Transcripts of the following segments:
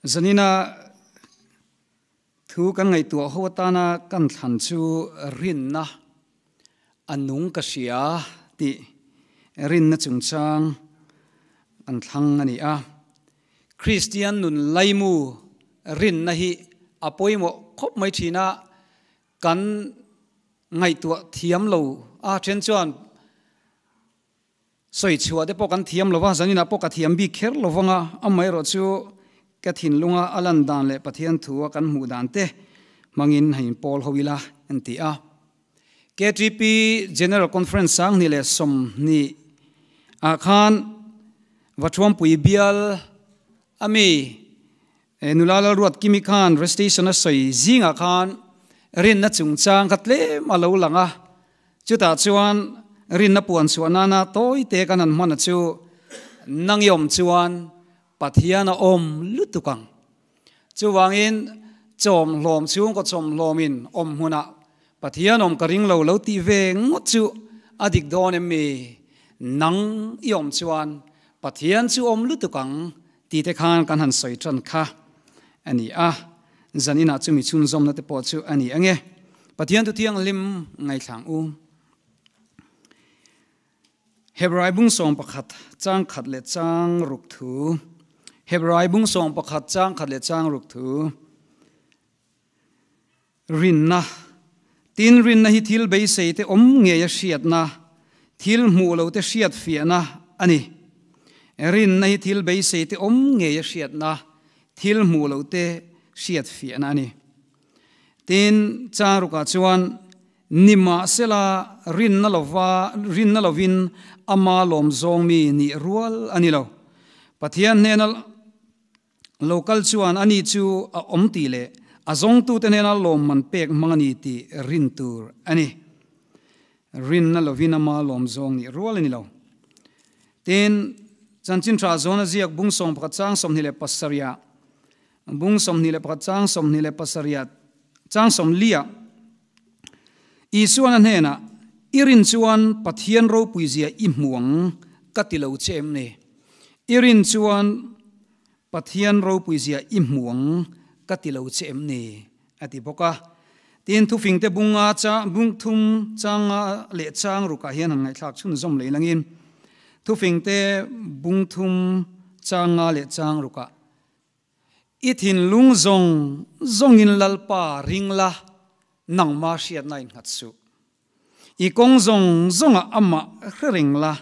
Zanina thu kan ngaihtuah ho atana kan thlan chu rinna a nung ka hria tih rinna chungchang kan thlang a ni a. Kristian nun laimu rinna hi a pawimawh khawp mai thin a, kan ngaihtuah thiam lo a then chuan Sawi chhuah te pawh kan thiam lo va, zaninah pawh ka thiam bik kher lo vang a, amaherawhchu ka thinlunga a lan dan leh Pathian thu a kan hmuh dan te hmangin hei inpawl ho ila an ti a. KTP General Conference 2020 ah khan Vathuampui bial a mi nula Lalruatkimi khan recitation a sawi zingah khan rinna chungchang kha tlem a lo lang a, Chutah chuan rinna puan chhuah nana tawi te kan han hman a chu nang i awm chuan Pathian a awm lutuk ang. Chuvangin chawmhlawm chhungkaw chawmhlawmin awm hmunah Pathian awm ka ring lo lo tih ve ngawt chu a dik dawn em mi? Nang i awm chuan Pathian chu awm lutuk ang tih te khan kan han sawi tan kha a ni a. Zan inah chumi chhunzawmna te pawh chu a ni ang e. Pathian thu thianghlim ngaithlang u. Hebrai bung 11 chang khat leh chang ruk thu. Hebrai bung 11 chang khat leh chang ruk thu. Rinna. Tin, rinna hi thil beisei te awm ngei a hriatna, thil hmuh lo te hriat fiahna a ni. Rinna hi thil beisei te awm ngei a hriatna, thil hmuh lo te hriat fiahna a ni. Tin, chang rukah chuan, Nimahsela, rinna lova, rinna lovin ama lawm zawng mi nih rual a ni lo. Pathian hnena Lo kal chuan ani chu a awm tih leh a zawngtute hnena lawmman pek hmang a ni tih rin tur a ni. Rinna lovin ama lawm zawng nih rual a ni lo. Tin, Chanchin Tha Zawna ziak bung 11 chang 27 ah, bung 21 chang 27 chang 40 ah, Isuan a hnenah, I rin chuan Pathian ropuizia i hmu ang ka ti lo che em ni? I rin chuan Pathian ropuizia i hmu ang ka ti lo che em ni? a ti bawk a. Tin, thufingte bunga cha, bung thum changa leh chang rukah hian han ngaihthlak chhunzawm leh langin, thufingte bung thum changa leh chang rukah, I thinlung zawng zawngin Lalpa ring la, nangma hriatna innghat suh. I kawng zawng zawngah amah hre reng la,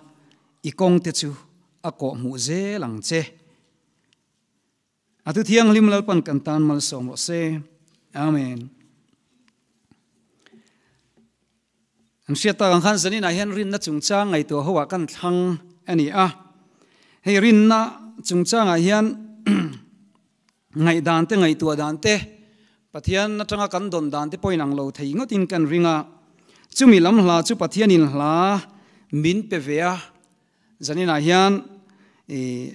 i kawngte chu a kawh hmuh zel ang che. A thu thianghlim Lalpan kan tan malsawm rawh se. Amen. An hriat tak ang khan zaninah hian rinna chungchang ngaihtuah ho ah kan thlang a ni a. Hei rinna chungchangah hian ngaihdan te ngaihtuah dan te Pathian atanga kan dawn dan te pawhin ang lo thei ngawtin kan ring a. Chumi lam hla chu Pathianin hla min pe ve a. Zaninah hian i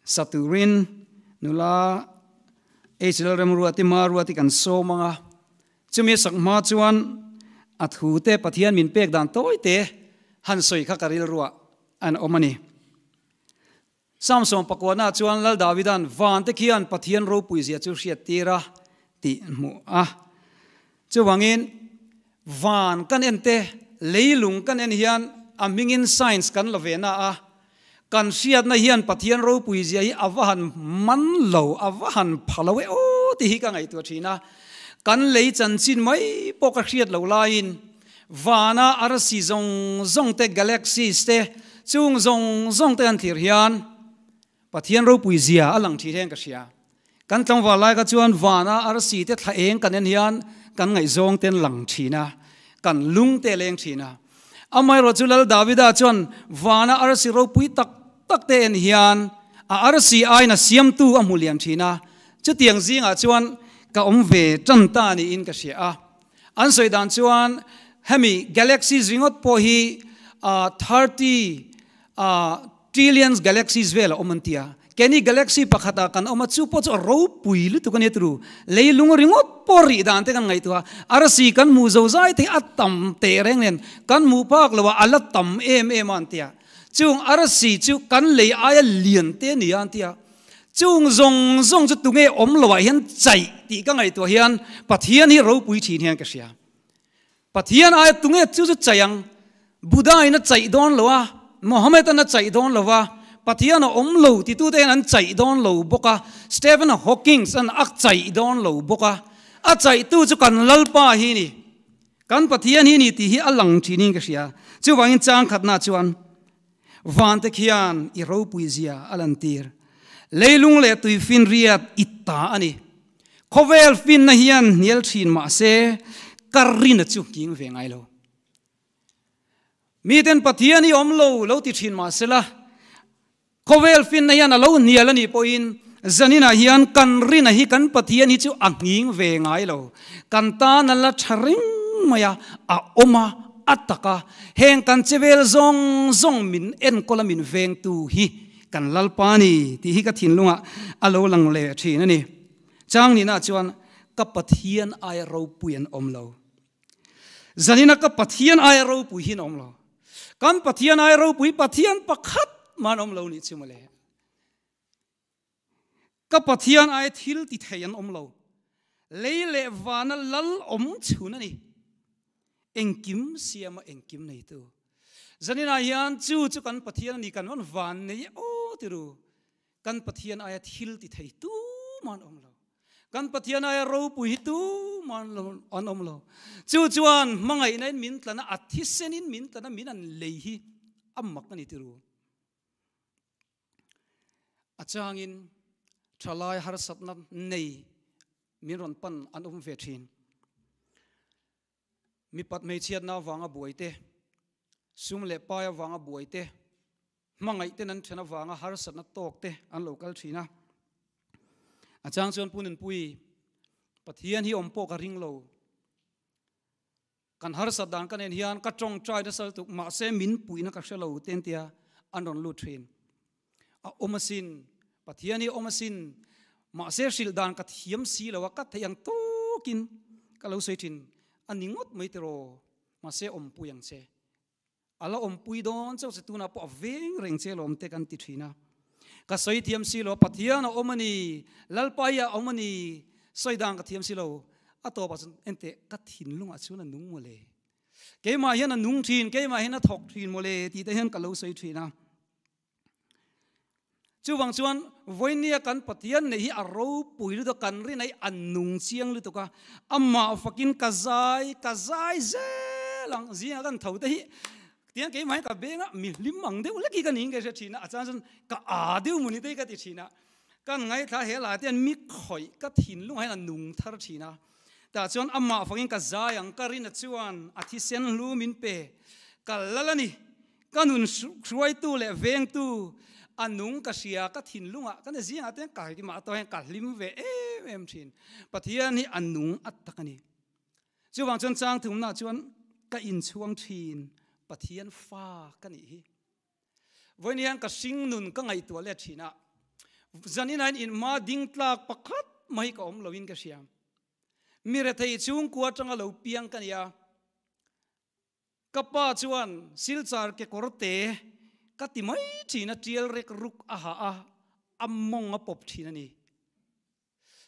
saturin nula HL Remruati Maruati kan sawm ang a. Chumi a sak hma chuan a thute Pathian min pek dan tawi te han sawi kha ka rilruah an awm a ni. Samson pakuana chuan Lal Davidan van te khian Pathian ropui zia chu hriat tir a tih hmuh a. Chuvangin van kan en te, leilung kan en hian a hmingin science kan la ve na a, kan hriatna hian Pathian ropui zia hi a va han man lo, a va han pha lo e aw tih hi ka ngaihtuah thin a. Kan lei chanchin mai pawh ka hriat loh laiin vana arsi zawng zawng te, galaxies te, chung zawng zawng te kan thlir hian Pathian ropui zia a lang thin hian ka hria. Kan tlangval lai kha chuan vana arsi te thla eng kan en hian kan ngaihzawng te an lang thin a, kan lung te a leng thin a. Amaherawh chu Lal Davida chuan vana arsi ropui tak tak te en hian a arsi aiin a siamtu a hmu lian thin a, chutiang zingah chuan ka awm ve tan ta niin ka hria a. An sawi dan chuan hemi galaxies ringawt pawh hi 30 Trillions galaxies vel a awm an ti a. Keini galaxy pakhat ah kan awm a, chu pawh chu a ropui lutuk a nia turu. Leilung ringawt pawh rih dan te kan ngaihtuah a, arsi kan hmuh zo zai te hi a tam teh reng nen kan hmuh phak lo a, a la tam em em a an ti a. Chung arsi chu kan lei aia lian te a ni a an ti a. Chung zawng zawng chu tunge awm loah hian chaih tih ka ngaihtuah hian Pathian hi ropui thin hian ka hria. Pathian aia tunge chu chu chaih ang? Buddha in a chaih dawn lo a, Mohammed an a chaih dawn lo a, Pathian a awm lo titute hian an chaih dawn lo bawk a, Stephen Hawkings an a chaih dawn lo bawk a. A chaihtu chu kan Lalpa hi ni. Kan Pathian hi ni tih hi a lang thinin ka hria. Chuvangin chang khatna chuan Vante khian i ropui zia a lantir. Leilung leh tui finriat i ta a ni. Khawvel finna hian hnial thin mah se, ka rina chu king ve ngai lo. Miten Pathian hi awm lo lo ti thin mah sela, khawvel finna hian a lo hnial a nih pawhin zaninah hian kan rina hi kan Pathian hi chu a nghing ve ngai lo. Kan tan a la tha reng mai a, a awm a, a tak a, heng kan chevel zawng zawng min enkawl a min vengtu hi kan Lalpa a ni tih hi ka thinlungah a lo lang leh thin a ni. Chang nihna chuan ka Pathian aia ropui an awm lo. Zanina ka Pathian aia ropui hi an awm lo. Kan Pathian aia ropui Pathian pakhat mah an awm lo nih chu mawle. Ka Pathian aia thil ti thei an awm lo. Lei leh vana lal awm chhun a ni. Engkim siama engkim neitu. Zaninah hian chu chu kan Pathian a ni kan rawn van nei e aw ti ru. Kan Pathian aia thil ti thei tumah an awm lo. Kan Pathian aia ropui hi tumah an awm lo. Chu chuan hmangaihna in min tlana a thisenin min tlana min an lei hi a mak a ni ti ru. A changin thalai harsatna nei min rawn pan an awm ve thin. Mipat hmeichhiatna avanga buai te, sum leh pai avanga buai te, hmangaih ten an then avanga harsatna tawk te an lo kal thin a. A chang chuan Pu Nunpui, Pathian hi awm pawh ka ring lo. Kan harsat dan ka nen hian ka tawngtai nasa lutuk mahse min puihna ka hre lo te tia an rawn lut thin. A awm asin, Pathian hi a awm asin, mahse hrilh dan ka thiam si lo a, ka theih ang tawkin ka lo sawi thin a ni ngawt mai tiraw, mahse awmpui ang che. A la awmpui dawn chauh che tunah pawh a veng reng che lawm te kan ti thin a. Ka sawi thiam si lo, Pathian a awm a ni, Lalpa hi a awm a ni, sawi dan ka thiam si lo. A tawpah chuan enteh ka thinlungah chuan a nung mawle. Keimah hian a nung thin, keimah hian a thawk thin mawle tih te hian ka lo sawi thin a. Chuvang chuan vawinia kan Pathian neih hi a ropui lutuk a, kan rin a hi a nung chiang lutuk a, amah fakin ka zai, ka zai zel ang, zingah kan tho te hi tiang keimah hian ka beng a, mi hlim ang deuh lek hi ka niin ka hria thin a, a chang chuan ka aa deuh mawni te hi ka ti thin a, kan ngaithla he lah te hian mi khawih ka thinlungah hian a nung thar thin a, tah chuan amah fakin ka zai ang, ka rin a chuan a thisen hlu min pe, ka lal a ni. Ka nun hruaitu leh vengtu a nung ka hria, ka thinlungah ka zingah te ka mah tawh hian ka hlim ve em em thin. Pathian hi a nung a tak a ni. Chuvang chuan chang thumna chuan ka inchhuang thin, Pathian fa ka nih hi. Vawiin hian ka hring nun ka ngaihtuah leh thin a, zanin ah hian inhma ding tlak pakhat mai ka awm loin ka hria. Mi rethei chhungkua atanga lo piang ka ni a. Ka pa chuan Silchar kekawr te ka ti mai thin a, tial rek ruk a ha a, a mawng a pawp thin a ni.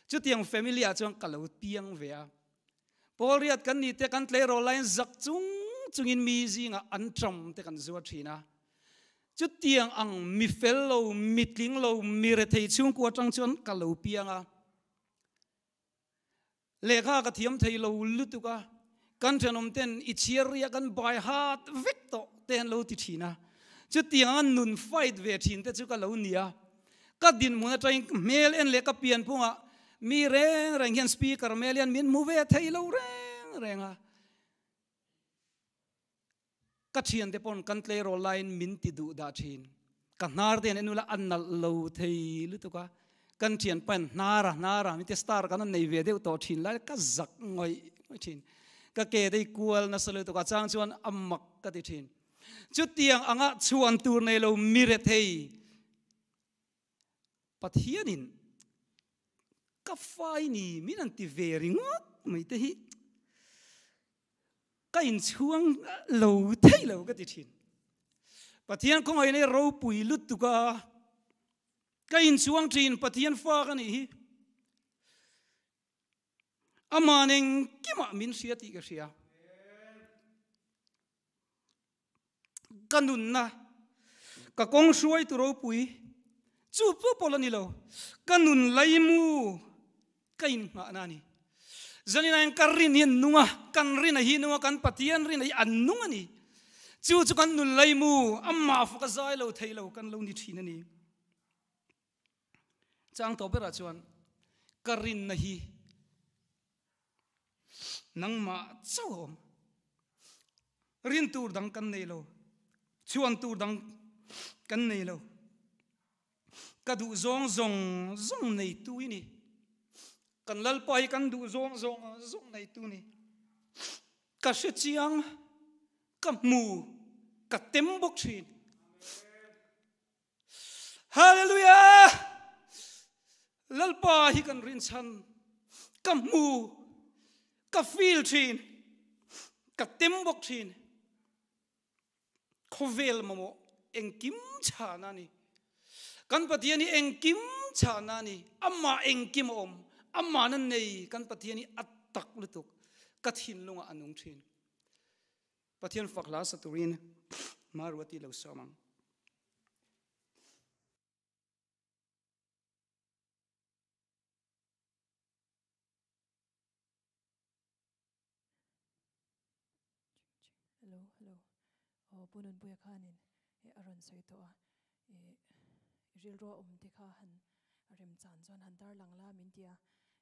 Chutiang family ah chuan ka lo piang ve a. Pawl riat kan ni te kan tleirawl laiin zak chung chungin mi zingah an ṭam te kan zuar thin a. Chutiang ang mi fel lo, mi tling lo, mi rethei chhungkua atang chuan ka lo piang a. Lehkha ka thiam thei lo lutuk a, kan thenawm ten i chhiar ria kan bai hat vek tawh te an lo ti thin a. Chutiang a nun fight ve thin te chu ka lo ni a. Ka dinhmun atangin hmel en leh ka pian phungah mi reng reng hian speaker hmel hian min hmu ve thei lo reng reng a. Ka thiante pawn kan tleirawl laiin min ti duh dah thin. Ka hnar te hian en ula a nalh lo thei lutuk a. Kan thian pain hnar a hnar a mite star kan han nei ve deuh tawh thin lai ka zak ngawih ngawih thin. Ka ke te hi kual nasa lutuk a chang chuan a mak ka ti thin. Chutiang anga chhuan tur nei lo mi rethei Pathianin ka fai ni min an ti ve ringawt mai te hi ka inchhuang lo thei lo ka ti thin. Pathian khawngaih nei ropui lutuk a. Ka inchuang thin Pathian fa ka nih hi. Aman engkimah min hria tih ka hria. Ka nunna, ka kawng hruaitu ropui, chu chu pawh la ni lo, ka nun laimu ka innghahna a ni. Zanin ah ka rin hi an nung a, kan rin a hi nung a, kan Pathian rin a hi an nung a ni. Chu chu kan nun laimu, amah faka zai lo thei lo kan lo ni thin a ni. Chang tawh berah chuan ka rinna hi nangmah chauh a awm. Rin tur dang kan nei lo, chhuan tur dang kan nei lo. Ka duh zawng zawng zawng neitu i ni. Kan Lalpa hi kan duh zawng zawng zawng neitu ni. Ka hre chiang, ka hmu, ka tem bawk thin. Hallelujah! Lalpa hi kan rinchhan, ka hmu, ka feel thin, ka tem bawk thin. Khawvel mamawh engkim chhana a ni. Kan Pathian hi engkim chhana a ni. Amah engkim a awm. Amah na nei kan Pathian hi a tak lutuk. Ka thinlungah a nung thin. Pathian fak hla sa turin Maruati lo sawm ang. Hello, hello. Aw Pu Nunpuia khanin e a rawn sawi tawh a, e rilru a awm te kha han remchan chuan han tarlang la min ti a.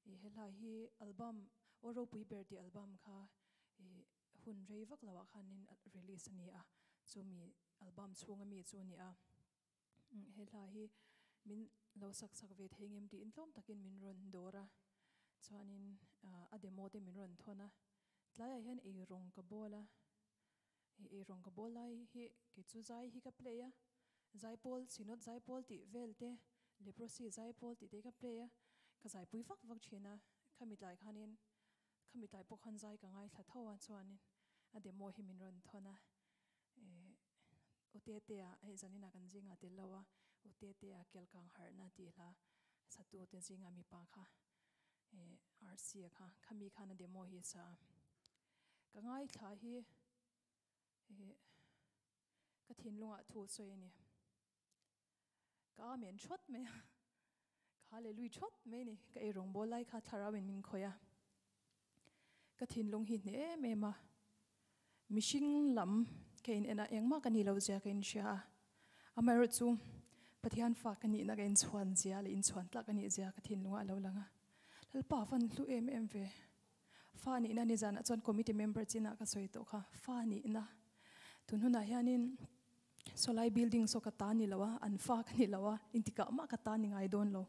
E helai hi album Aw Ropui Ber tih album kha e hun rei vak loah khanin release a ni a, chumi album chhunga mi chu a ni a. He hla hi min lo sak sak ve thei ngem tiin tlawm takin min rawn dawr a, chuanin a demo te min rawn thawn a. Tlaiah hian ei rawng ka bawl a, hei ei rawng ka bawl lai hi kei chu zai hi ka play a, zaipawl Synod zaipawl tih vel te, Leprosy zaipawl tih te hi ka play a, ka zaipui vak vak thin a, khami tlai khanin khami tlai pawh khan zai ka ngaithla tho a, chuanin a demo hi min rawn thawn a, eh Utetea hei zaninah kan zinga tel lo a, Utetea Kelkang harhna tih hla satute zinga mipa kha eh RC-a kha khami khan a demo hi a sa a. Ka ngaithla hi eh ka thinlungah thu sawi a ni. Ka amen thawt mai a, ka hallelujah thawt mai a ni. Ka ei rawngbawl lai kha thlarau in min khawih a, ka thinlung hi hneh em em a, mihring lam ka in en a, engmah ka ni lo zia ka inhria a, amaherawh chu Pathian fa ka nihna ka inchhuan zia leh inchhuan tlak a nih zia ka thinlungah a lo lang a, Lalpa van hlu em em ve. Fa nihna nizanah chuan committee member chinah ka sawi tawh kha, fa nihna tun hunah hianin Sawlai building saw ka ta ni lo a, an fa ka ni lo a, intikah mah ka ta ni ngai dawn lo.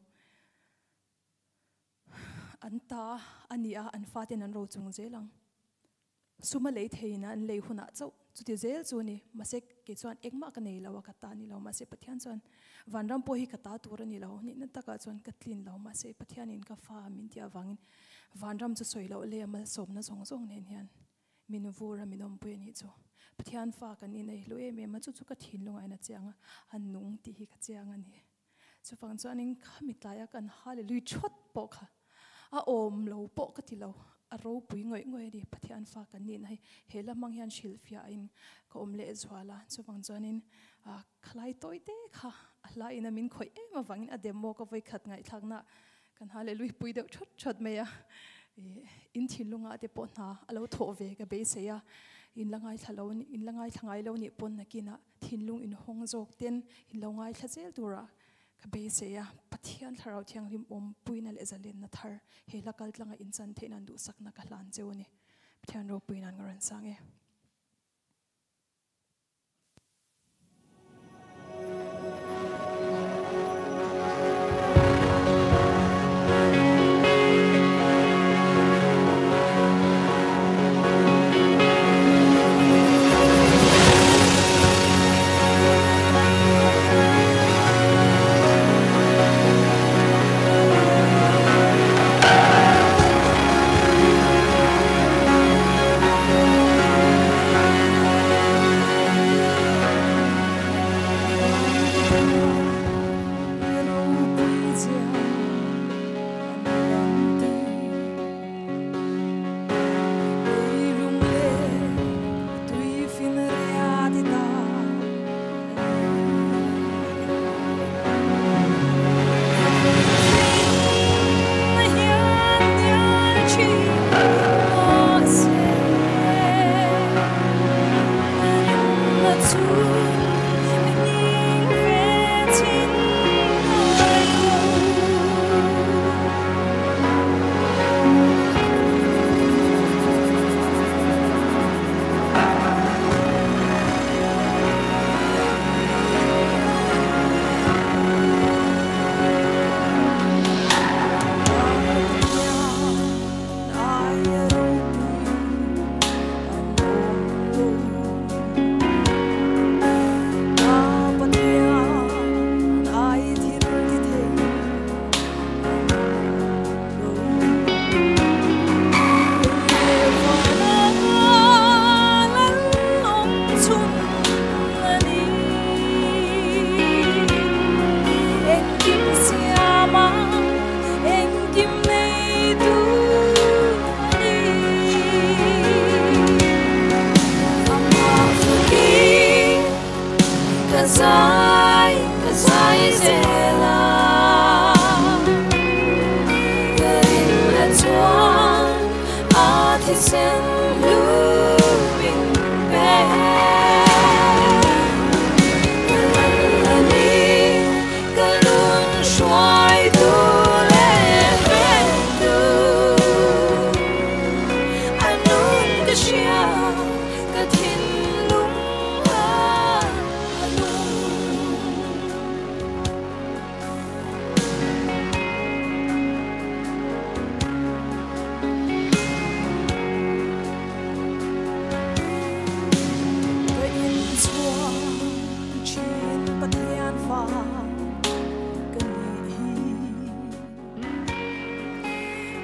An ta a ni a, an faten an ro chung zel ang. Suma lei theiin an lei hunah chauh chuti zel chu a ni. Mahse kei chuan engmah ka nei lo a, ka ta ni lo. Mahse Pathian chuan vanram pawh hi ka ta tur a ni lo. Nihna takah chuan ka tlin lo. Mahse Pathianin ka fa min tih avangin vanram chu sawi loh leh a malsawmna zawng zawng nen hian Min vur a, min awmpui a nih chu. Pathian fa kan inei hlu em em a, chu chu ka thinlungah in a chiang a, a nung tih hi ka chiang a ni. Chuvang chuanin khami tlaia kan hallelujah thawt pawh kha a awm lo pawh ka ti lo, a ropui ngawih ngawih a ni. Pathian fa kan nihna hi he lamang hian hrilhfiahin ka awm leh zual a, chuvang chuanin khalai tawi te kha a hlain a min khawih em avangin a demo ka vawikhat ngaihthlakna Kan hallelujah pui deuh thawt thawt mai a, in thinlungah te pawh hna a lo thawh ve ka beisei a, in la ngaithla lo in la ngaithla ngai lo nih pawn nakinah thinlung in hawng zawk ten in lo ngaithla zel tura ka beisei a, Pathian Thlarau Thianghlim awmpuina leh zalenna thar he hla kaltlanga in chan theih nan duhsakna ka hlan cheu a ni. Pathian ropui nan ka rawn sang e.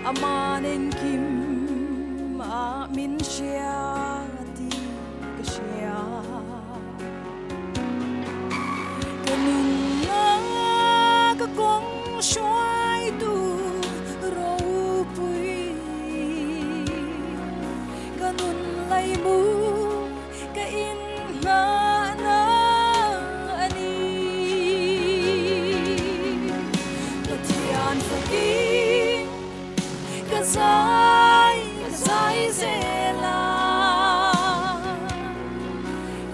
Aman engkim a min hria tih ka hria. Ka nunna ka kawng hruaitu ropui. Ka nun laimu ka inngahna a ni. Pathian fakin ka zai ka zai zel a,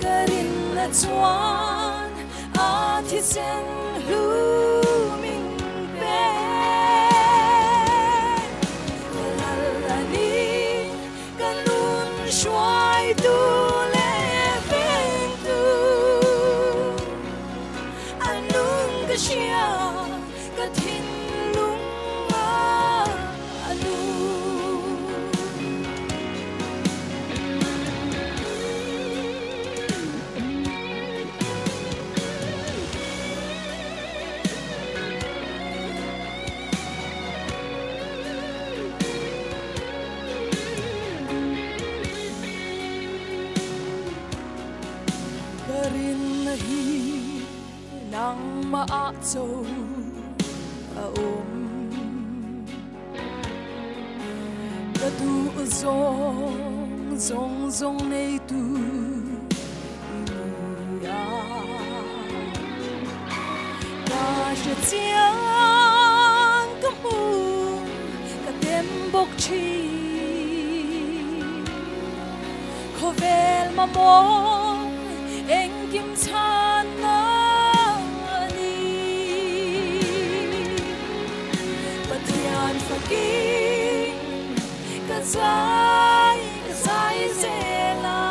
ka rinna chuan a thisen hlu min pe. Ka lal a ni, ka nun hruaitu leh vengtu. A nung ka hria, ka thinlung a a nung. Ka rinna hi nangmah ah cho a awm. Ka duh zawng zawng zawng neitu i ni a. Ka hre chiang ka hmu ka tem bawk thin. Khawvel mamawh engkim chhanna a ni. Pathian fakin ka zai ka zai zel a,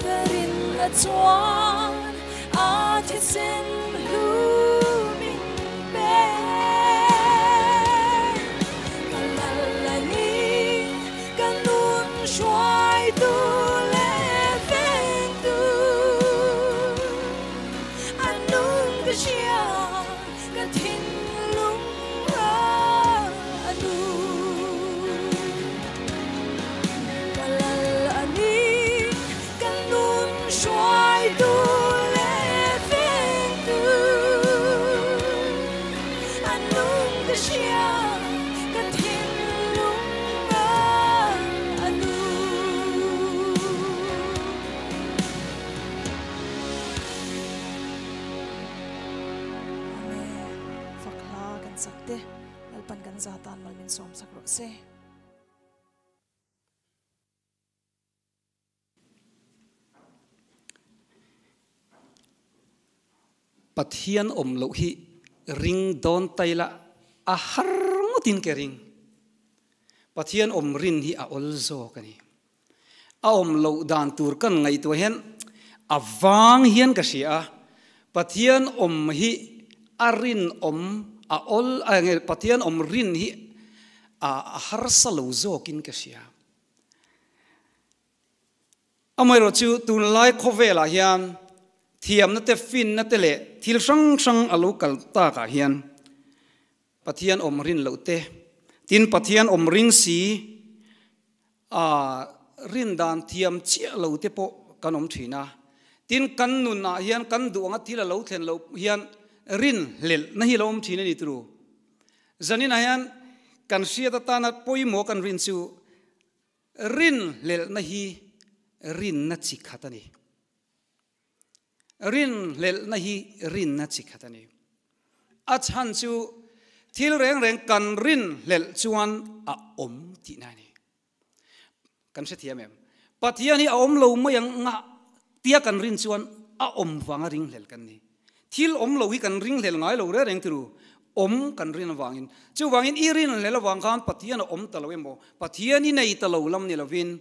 ka rinna chuan a thisen hlu min pe. Ka lal a ni, ka nun hruaitu leh vengtu. A nung ka hria, ka thinlung a nung. Ka lal a ni, ka nun hruaitu leh vengtu. A nung ka hria, ka thinlung a nung. Amen. Fak hla kan sak te, Lalpan kan za tan mal min sawm sak rawh se. Pathian awm loh hi ring dawn tai la a har ngawtin ke ring. Pathian awm rin hi a awl zawk a ni. A awm loh dan tur kan ngaihtuah hian a vang hian ka hria a, Pathian awm hi a rinawm a awl a nge Pathian awm rin hi a harsa lo zawkin ka hria. Amaherawh chu tunlai khawvelah hian thiamna te finna te leh thil hrang hrang a lo kal takah hian Pathian awm rin loh te, tin Pathian awm ring si a rin dan thiam chiah lo te pawh kan awm thin a. Tin kan nunah hian kan duh anga thil a lo thlen loh hian rin hlelhna hi a lo awm thin a ni turu. Zaninah hian kan hriat atana pawimawh kan rin chu rin hlelhna hi rinna chi khat a ni. Rinhlelhna hi rinna chi khat a ni. A chhan chu thil reng reng kan rinhlelh chuan a awm tihna a ni. Kan hrethiam em? Pathian hi a awm lo mai ang nga tia kan rin chuan a awm vanga ringhlel kan ni. Thil awm lo hi kan ringhlel ngai lo reng reng turu awm kan rin avangin. Chuvangin i rinhlel avang khan Pathian a awm ta lo emaw, Pathian i nei ta lo lam ni lovin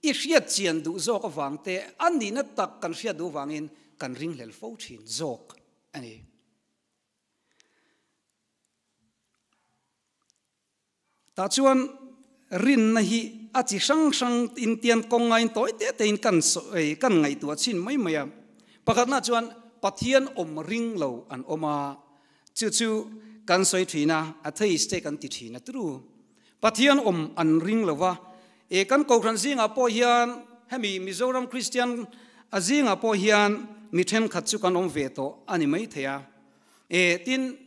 i hriat chian duh zawk avang te a nihna tak kan hriat duh avangin kan ringhlel fo thin zawk a ni. Tah chuan rinna hi a chi hrang hrang in tian kawng ngaiin tawi te tein kan sawi kan ngaihtuah chhin mai mai a. Pakhatna chuan Pathian awm ring lo an awm a, chu chu kan sawi thin a, atheist te kan ti thin a turu. Pathian awm an ring lo va, e kan kohhran zingah pawh hian hemi Mizoram Kristian a zingah pawh hian mi thenkhat chu kan awm ve tawh a ni maithei a. E tin,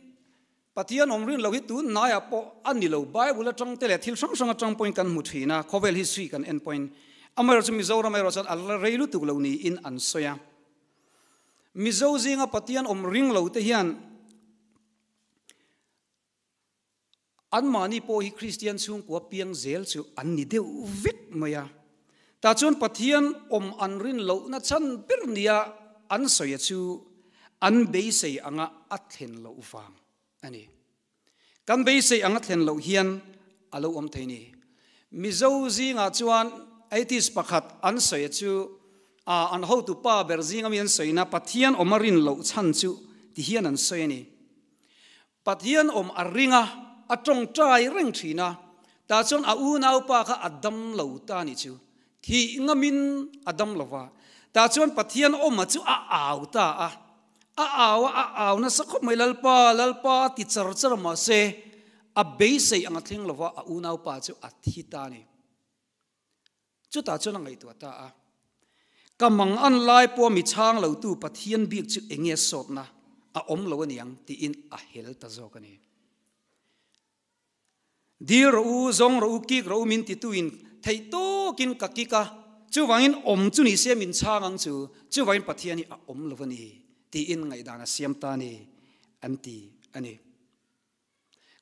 Pathian awm rin lo hi tun hnaiah pawh a ni lo, Bible atang te leh thil hrang hrang atang pawhin kan hmu thin a, khawvel history kan en pawhin. Amaherawhchu Mizoram erawh chuan a la rei lutuk lo niin an sawi a. Mizo zinga Pathian awm ring lo te hian anmahni pawh hi Kristian chhungkua piang zel chu an ni deuh vek mai a. Tah chuan Pathian awm an rin lohna chhan ber nia an sawi a chu an beisei anga a thlen loh vang a ni. Kan beisei anga thlen loh hian a lo awm thei ni. Mizo zingah chuan atheist pakhat an sawi a chu a an hotu pa ber zinga mi an sawina Pathian awm a rin loh chhan chu ti hian an sawi a ni. Pathian awm a ring a, a tawngtai reng thin a, tah chuan a unaupa kha a dam lo ta nih chu, thih ngamin a dam lo va, tah chuan Pathian awma chu a au ta a, a au a, a au nasa khawp mai, Lalpa, Lalpa a ti char char a, mahse a beisei ang a thleng lo va, a unaupa chu a thi ta a ni. Chutah chuan a ngaihtuah ta a, Ka mang an lai pawh mi chhang lotu Pathian bik chu eng nge sawtna a awm lo aniang tiin a hel ta zawk a ni. Dil rawh u, zawng rawh u, kik rawh u min tituin theih tawkin ka kik a, chuvangin awm chu ni se min chhang ang chu, chuvangin Pathian hi a awm lo a ni tiin ngaihdan a siam ta a ni an ti a ni.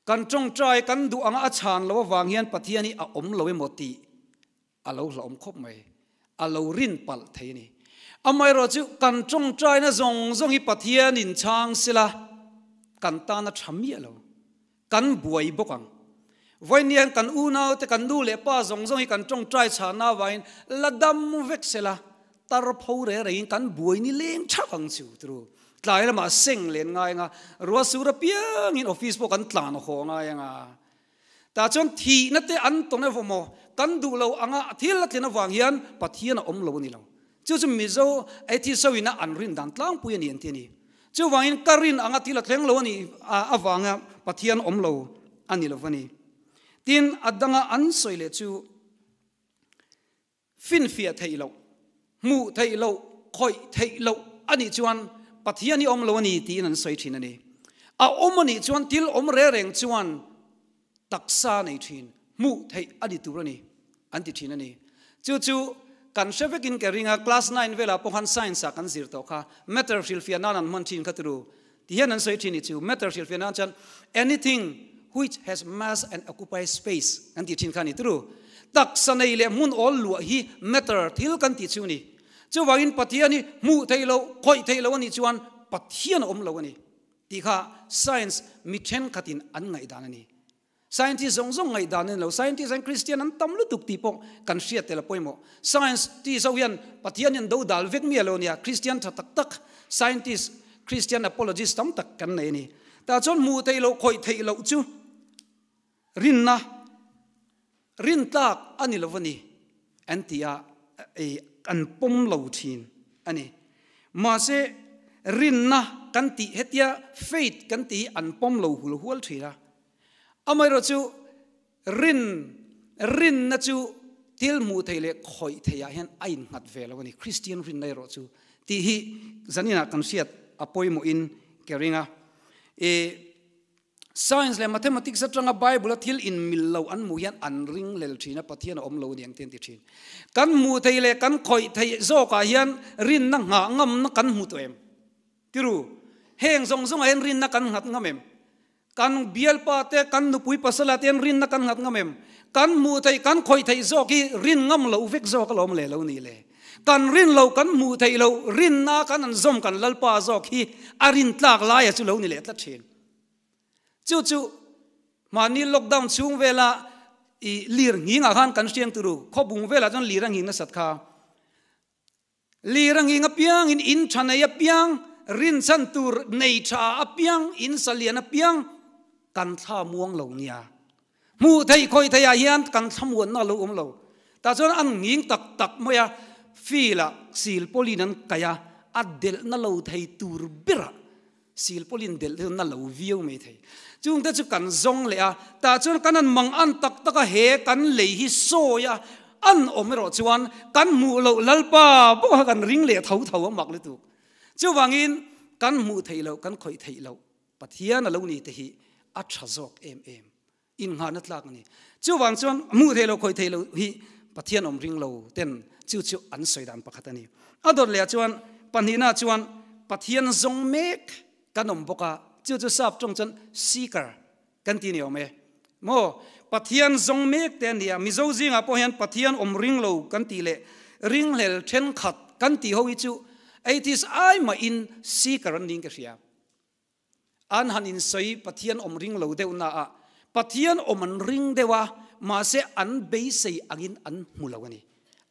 Kan tawngtai kan duh anga a chhan lo avang hian Pathian hi a awm lo emaw tih a lo hlauhawm khawp mai. A lo rin palh thei a ni. Amaherawh chu kan tawngtaina zawng zawng hi Pathianin chhang sela kan tan a tha miah lo. Kan buai bawk ang. Vawiin kan unaute, kan nu leh pa zawng zawng hi kan tawngtai chhana avangin la dam vek sela tar pho reng rengin kan buai ni leng thak ang chu tru. Tlai lamah seng len ngai anga, ruah sur apiangin office pawh kan tlan haw ngai anga. Tah chuan thihna te an tawn emaw maw, kan duh lo anga thil a tlin avang hian Pathian a awm lo a ni lo. Chu chu Mizo atheist ho ina an rin dan tlangpui a ni an ti a ni. Chuvangin ka rin anga thil a thleng lo a nih avanga Pathian awm lo a ni lo va ni. Tin, a danga an sawi leh chu Finfiah theih loh, hmuh theih loh, khawih theih loh a nih chuan Pathian hi awm lo a ni tiin an sawi thin a ni. A awm a nih chuan thil awm reng reng chuan taksa nei thin, hmuh theih a ni tur a ni an ti thin a ni. Chu chu kan hre vekin ka ring a, class nine velah pawh khan science ah kan zir tawh kha, matter hrilhfiah nan an hman thin kha turu ti hian an sawi thin ni chu, matter hrilhfiah nan chuan anything which has mass and occupies space kan tih thin kha a ni turu. Taksa nei leh hmun awl luah hi matter thil kan tih chu a ni. Chuvangin Pathian hi hmuh theih loh, khawih theih loh a nih chuan Pathian a awm lo a ni tih kha science mi thenkhatin an ngaihdan a ni. Scientist zawng zawng ngaihdan a ni lo. Scientist hian Christian an tam lutuk tih pawh kan hriat tel a pawimawh. Scientist ho hian Pathian hian do dal vek miah lo a nia. Christian tha tak tak scientist, Christian apologist tam tak kan nei a ni. Tah chuan hmuh theih loh, khawih theih loh chu rinna, rintlak a ni lo a ni an ti a, an pawm lo thin a ni. Mahse, rinna kan tih hetia faith kan tih hi an pawm lo hul hual thin a. Amaherawh chu rin, rinna chu thil hmuh theih leh khawih theihah hian a innghat ve lo a ni, Kristian rinna erawh chu tih hi zaninah kan hriat a pawimawhin ka ring a. I science leh mathematics atanga Bible a thil inmil lo an hmuh hian an ring lel thin a, Pathian a awm lo aniang te an ti thin. Kan hmuh theih leh kan khawih theih zawkah hian rinna nghah ngamna kan hmu tawh em? Tiru, heng zawng zawngah hian rinna kan nghat ngam em? Kan bialpa te, kan nupui pasala te hian rinna kan nghat ngam em? Kan hmuh theih, kan khawih theih zawk hi rin ngam loh vek zawk alawm le lo ni le. Kan rin lo, kan hmuh theih loh, rinna kan an zawm kan Lalpa zawk hi a rin tlak laia chu lo ni leh tlat thin. Chu chu mahni lockdown chhung vela i lir nghingah khan kan hriang turu, khawbung velah chuan lir a nghing nasat kha. Lir a nghing apiangin in tha nei apiang, rinchhan tur nei tha apiang, in sa lian apiang kan thla muang lo nia. Hmuh theih khawih theih ah hian kan thla muanna a lo awm lo. Tah chuan an nghing tak tak mai a, fil ah sil pawlin an kaih a, a delhna lo thei tur berah. Silpaulin delh te chu na lo viau mai thei. Chungte chu kan zawng leh a, tah chuan kan han mang an tak tak a, he kan lei hi sawi a, an awm erawh chuan kan hmuh loh Lalpa pawh kha kan ring leh tho tho a mak lutuk. Chuvangin kan hmuh theih loh, kan khawih theih loh Pathian a lo ni te hi a tha zawk em em. Innghahna tlak a ni. Chuvang chuan hmuh theih loh, khawih theih loh hi Pathian awm ring lo ten chu chu an sawi dan pakhat a ni. A dawt leh ah chuan pahnihna chuan Pathian zawng mek kan awm bawk a, chu chu sap tawng chuan seeker kan ti ni awm e. Maw? Pathian zawng mek te a ni a, Mizo zingah pawh hian Pathian awm ring lo kan tih leh ringhlel thenkhat kan tih ho hi chu atheist ai mahin seeker an niin ka hria. An han insawi Pathian awm ring lo deuh na a, Pathian awm an ring deuh a, mahse an beisei angin an hmu lo a ni.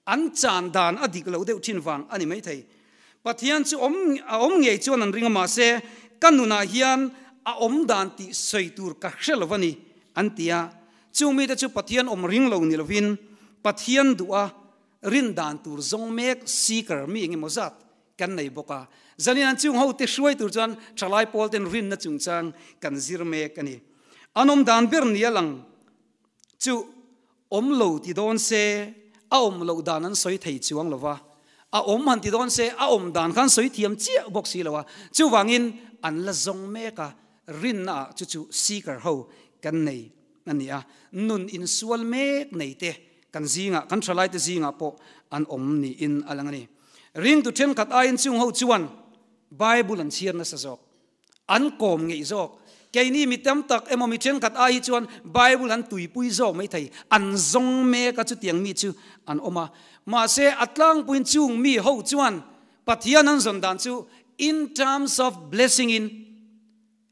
An chan dan a dik lo deuh thin vang a ni maithei. Pathian chu awm a awm ngei chuan an ring a, mahse ka nunah hian a awm dan tih sawi tur ka hre lo a ni, an ti a. Chung mite chu Pathian awm ring lo ni lovin Pathian duh a rin dan tur zawng mek seeker mi engemaw zat kan nei bawk a. Zanin an chung hote hruai tur chuan thalai pawl ten rinna chungchang kan zir mek a ni. An awm dan ber ni a lang chu awm lo ti dawn se a awm loh dan an sawi thei chuang lo va, a awm han ti dawn se a awm dan khan sawi thiam chiah bawk si lo a, chuvangin an la zawng mek a, rinna ah chu chu seeker ho kan nei a ni a, nun insual mek nei te kan zingah, kan thalai te zingah pawh an awm niin a lang a ni. Ringtu thenkhat aiin chung ho chuan Bible an chhiar nasa zawk, an kawm ngeih zawk. Keini mi tam tak emaw mi thenkhat ai hi chuan Bible an tuipui zawk mai thei, an zawng mek a chutiang mi chu an awm a. Mahse a tlangpuiin chung mi ho chuan Pathian an zawn dan chu in terms of blessing in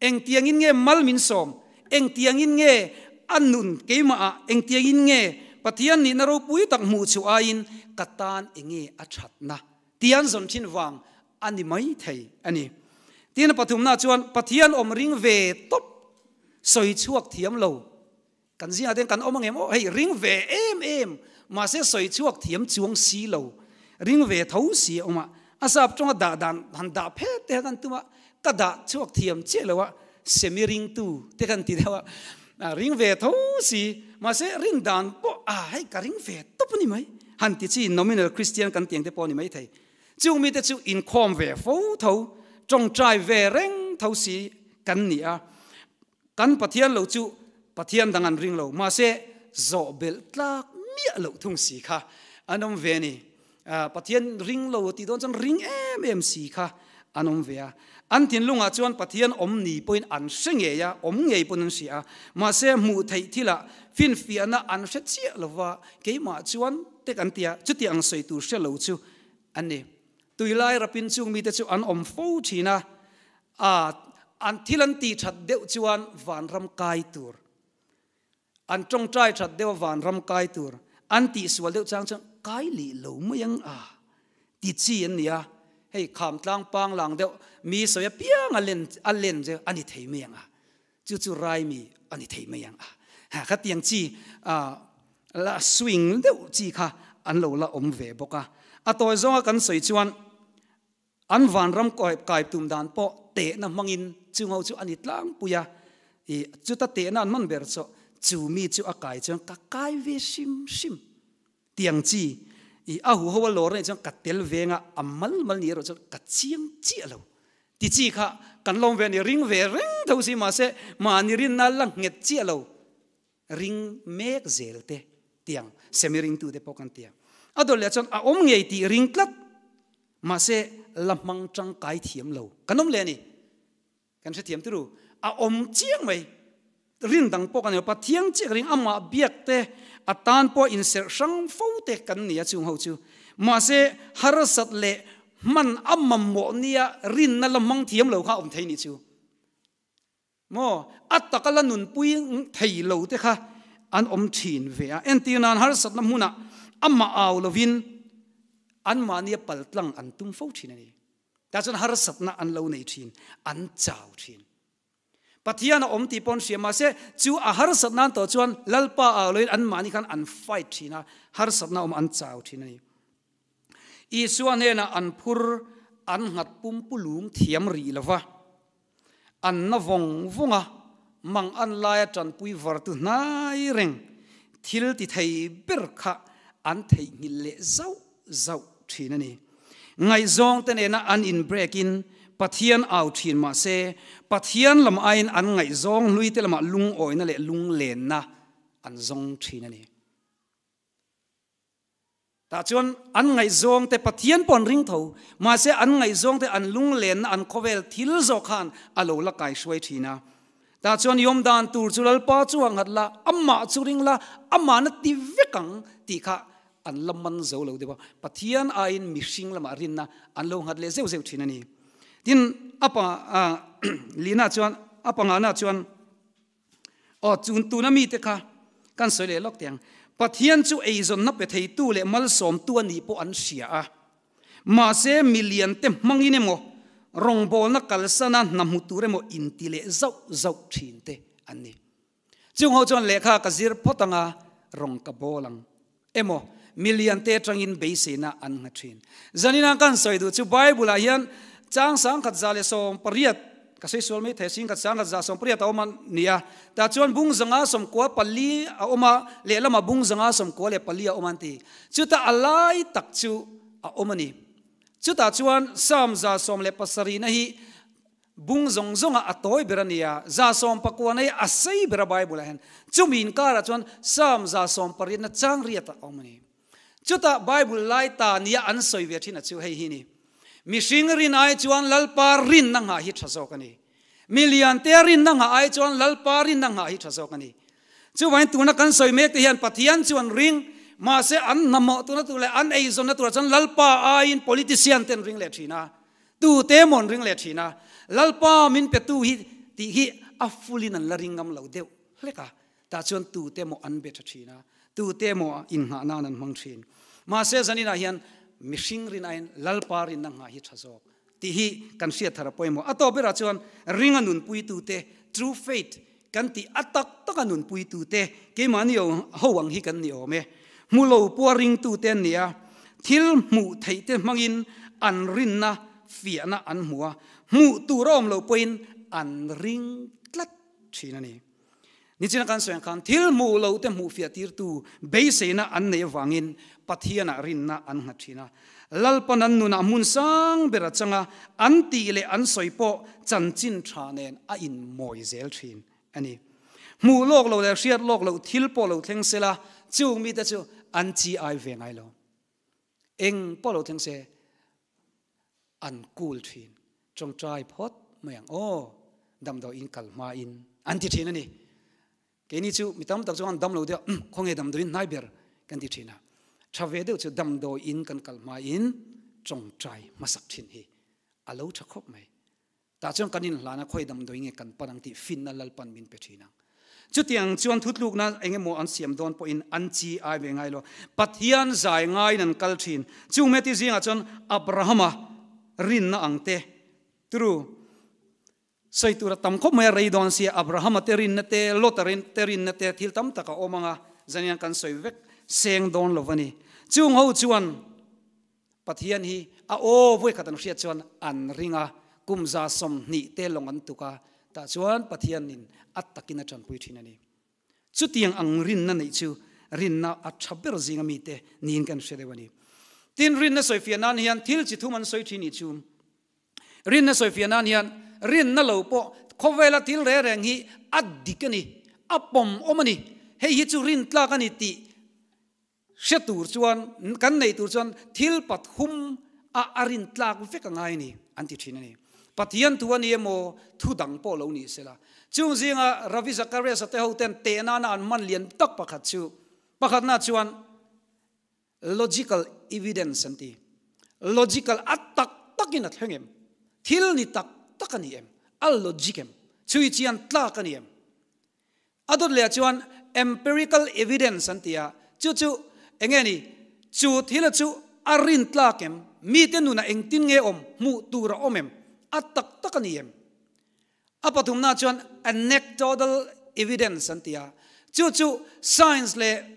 Engtiangin nge mal min sawm? Engtiangin nge a nun keimahah? Engtiangin nge Pathian nihna ropui tak hmuh chhuah aiin ka tan enge a thatna? Tian zawn thin vang a ni mai thei a ni. Tin, a pathumna chuan Pathian awm ring ve tawp sawi chhuak thiam lo. Kan zingah te kan awm angem aw hei ring ve em em mahse sawi chhuak thiam chuang si lo ring ve tho si a awm a a sap tawnga dah dan han dah phet te kan tum a ka dah chhuak thiam chiah lo a semi ringtu te kan ti deuh a ring ve tho si mahse rin dan pawh a hei ka ring ve tawp a ni mai han ti chi nominal Christian kan tiang te pawh a ni mai thei chung mite chu inkhawm ve fo tho tawngtai ve reng tho si kan ni a. Kan Pathian lo chu Pathian dang an ring lo, mahse zawh belh tlak miah loh thung si kha an awm ve a ni. Pathian ring lo tih dawn chuan ring em em si kha an awm ve a. An thinlungah chuan Pathian awm ni pawhin an hre ngei a, awm ngei pawn an hria a, mahse hmuh theih thilah finfiahna an hre chiah lo va, keimah chuan tek an ti a, chuti ang sawi tur hre lo chu an ni. Tuilai rapin chung mite chu an awm fo thin a, A, an thil an tih that deuh chuan vanram kai tur, an tawngtai that deuh a vanram kai tur, an tih sual deuh chang chuan kai lih lo mai ang a ti chi an ni a, hei kham tlang pang lang deuh mi sawi apiang a len a len chu a ni thei mai ang a, chu chu rai mi a ni thei mai ang a, ha khatiang chi a la swing deuh chi kha an lo la awm ve bawk a, a tawi zawnga kan sawi chuan An vanram kai tum dan pawh tehna hmangin chung ho chu a ni tlangpui a, i chuta tehna an hman ber chu chu mi chu a kai chuan ka kai ve hrim hrim tiang chi, i a huho a lawr anih chuan ka tel veng a, a mal mal ni erawh chuan ka chiang chiah lo ti chi kha kan lawm ve a ni, ring ve reng tho si mahse mahni rinna la nghet chiah lo. Ring mek zel te tiang semi ringtu te pawh kan ti a. A dawt leh chuan a awm ngei tih ring tlat mahse la hmang tangkai thiam lo kan awm leh a ni. Kan hrethiam turu a awm chiang mai rin dang pawh kan ni lo Pathian chiah ka ring amah biak te a tan pawh inserh hrang fo te kan ni a chung ho chu mahse harsat leh hman a mamawh nia rinna la hmang thiam lo kha a awm thei nih chu. Maw? A taka la nunpui thei lo te kha an awm thin ve a. Entir nan harsatna hmunah amah au lovin anmahnia paltlang an tum fo thin a ni. Tah chuan harsatna an lo nei thin, an chau thin. Pathian a awm tih pawh an hria mahse chu a harsat nan tawh chuan Lalpa au lovin anmahni khan an fight thin a, harsatna awm an chau thin a ni. Isua hnenah an phur an nghat pumpulum thiam rih lova. An na vawng vawng a, mang an laia tanpui vartu hnai reng thil ti thei ber kha an theihnghilh leh zauh zauh thin a ni. Ngaihzawng te nena an in break in Pathian au thin mah se, Pathian lam aiin an ngaihzawng hlui te lamah lungawina leh lunglenna an zawng thin a ni. Tah chuan an ngaihzawng te Pathian pawh an ring tho, mahse an ngaihzawng te an lunglenna an khawvel thil zawk khan a lo la kai hruai thin a. Tah chuan i awm dan tur chu Lalpa chu a nghat la, amah chu ring la, amahna ti vek ang tih kha an la man zo lo deuh a. Pathian aiin mihring lamah rinna an lo nghat leh zeuh zeuh thin a ni. Tin, a pa lina chuan, a pangana chuan, Aw, chun tuna mite kha kan sawi leh lawk teh ang. Pathian chu eizawnna pe theitu leh malsawmtu a nih pawh an hria a. Mahse, miliante hmangin emaw, rawngbawlna kalsana hna hmu tur emaw inti leh zauh zauh thin te an ni. Chung ho chuan lehkha ka zir phawt anga rawng ka bawl ang emaw, miliante atangin beiseina an ngha thin. Zanina kan sawi duh chu Bible-ah hian chang 1180, ka sawi sual mai thei, 1180 a awm a ni a, tah chuan bung 594 a awm a, lehlamah bung 594 a awm an ti. Chutah a lai tak chu a awm a ni. Chutah chuan Psalm 117 na hi Bung zawng zawngah a tawi ber a ni a, 190 hi a sei ber a Bible ah hian. Chumi inkarah chuan Psalm 180 na chang riat a awm a ni. Chutah Bible lai ta nia an sawi ve thin a chu hei hi ni. Mihring rin ai chuan Lalpa rinna nghah hi tha zawk a ni. Miliantea rinna nghah ai chuan Lalpa rinna nghah hi tha zawk a ni. Chuvangin tuna kan sawi mek te hian Pathian chu an ring, mahse an hnamawh tuna tur leh an eizawnna turah chuan Lalpa aiin politician te an ring leh thin a. Tute maw an ring leh thin a, Lalpa min petu hi tih hi a full in an la ring ngam lo deuh hlek a, tah chuan tute maw an be tha thin a, tute maw innghah nan an hmang thin. Mahse zaninah hian mihring rin aiin Lalpa rinna nghah hi tha zawk tih hi kan hriat thar a pawimawh. A tawp berah chuan ringa nunpuitute, true faith, kan tih a tak taka nunpuitute keimahni ho ang hi kan ni awm e. Hmu lo pawha ringtute an ni a, thil hmuh theihte hmangin an rinna fiahna an hmu a, hmuh tur a awm loh pawhin an ring tlat thin a ni. Nichina kan sawi ang khan thil hmuh lohte hmuh fiah tirtu beiseina an neih avangin Pathianah rinna an nghat thin a. Lalpan an nunah hmun sang ber a chang a, an tih leh an sawi pawh chanchin tha nen a inmawi zel thin a ni. Hmuh lawk lo leh hriat lawk loh thil pawh lo thleng se la, chung mite chu an chi ai ve ngai lo. Eng pawh lo thleng se, an kul thin. Tawngtai phawt mai ang aw, damdawiin kal hmain an ti thin a ni. Keini chu mi tam tak chuan dam lo deuh umm khawnge damdawiin hnai ber kan ti thin a, tha ve deuh chu damdawiin kan kal hmain tawngtai hmasak thin hi a lo tha khawp mai. Tah chuan kan inhlan a khawi damdawi nge kan pan ang tih finna Lalpan min pe thin ang. Chutiang chuan thutlukna eng emaw an siam dawn pawhin an chi ai ve ngai lo. Pathian zai ngaiin an kal thin. Chung meti zingah chuan Abrahama rinna ang te, turu, Sawi tur a tam khawp mai a, rei dawn sia Abrahama te rinna te, Lota te rinna te thil tam tak a awm ang a, zanian kan sawi vek seng dawn lo va ni. Chung ho chuan Pathian hi a aw vawikhat an hriat chuan an ring a, kum 120 te lawng an tuk a, tah chuan Pathianin a takin a tanpui thin a ni. Chutiang ang rinna neih chu rinna a tha ber zinga mite niin kan hre deuh a ni. Tin, rinna sawifiah nan hian thil chi thum an sawi thin nih chu. Rinna sawifiah nan hian rinna lo pawh khawvela thil reng reng hi a dik a ni, a pawm awm a ni, hei hi chu rin tlak a ni tih hre tur chuan, kan nei tur chuan thil pathum a a rin tlak vek a ngai a ni an ti thin a ni. Pathian thu a ni emaw thu dang pawh lo ni sela. Chung zinga Ravi Zacharias-a te ho ten teh nana an hman lian tak pakhat chu, pakhatna chuan Logical evidence an ti. Logical a tak takin a thleng em? Thil ni tak tak a ni em? A logic em? Chhui chian tlak a ni em? A dawt leh ah chuan empirical evidence an ti a, chu chu enge ni? Chu thil a chu a rin tlak em? Mite nunah engtin nge awm? Hmuh tur a awm em? A tak tak a ni em? A pathumna chuan anecdotal evidence an ti a, chu chu science leh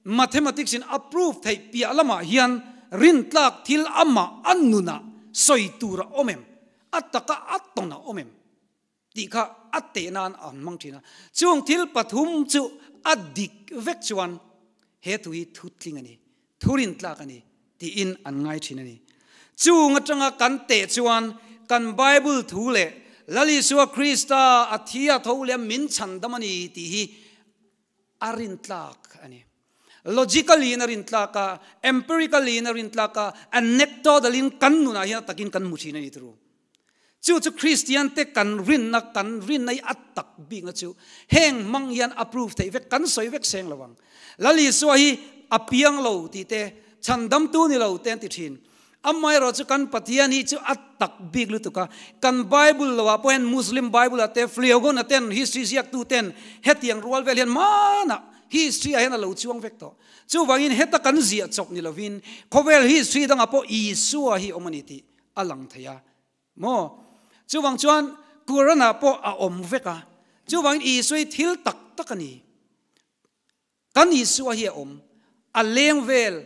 mathematics in a prove theih piah lamah hian rintlak thil amah a nunah sawi tur a awm em? A taka a tawn a awm em? Tih kha a teh nan an hmang thin a. Chung thil pathum chu a dik vek chuan he thu hi thu tling a ni, thu rintlak a ni tiin an ngai thin a ni. Chung atanga kan teh chuan kan Bible thu leh Lal Isua Krista a thi a tho leh a min chhandam a ni tih hi a rintlak a ni. Logically in a rintlak a, empirically in a rintlak a, anecdotally in kan nunah hian a takin kan hmu thin a ni turu. Chu chu Kristian te kan rinna, kan rinna hi a tak bikna chu heng hmang hian a prove theih vek, kan sawi vek seng lo ang. Lal Isua hi a piang lo tih te, chhandamtu ni lo te an ti thin. Amaherawh chu kan Pathian hi chu a tak bik lutuk a, kan Bible lo ah pawh hian Muslim Bible ah te, Fleogon ah ten, history ziaktu ten hetiang rual vel hian hmanah history ah hian a lo chuang vek tawh. Chuvangin heta kan ziah chawp ni lovin khawvel history dangah pawh Isua hi awm a ni tih a lang thei a maw? Chuvang chuan Quran-ah pawh a awm vek a, chuvangin Isua hi thil tak tak a ni. Kan Isua hi a awm, a leng vel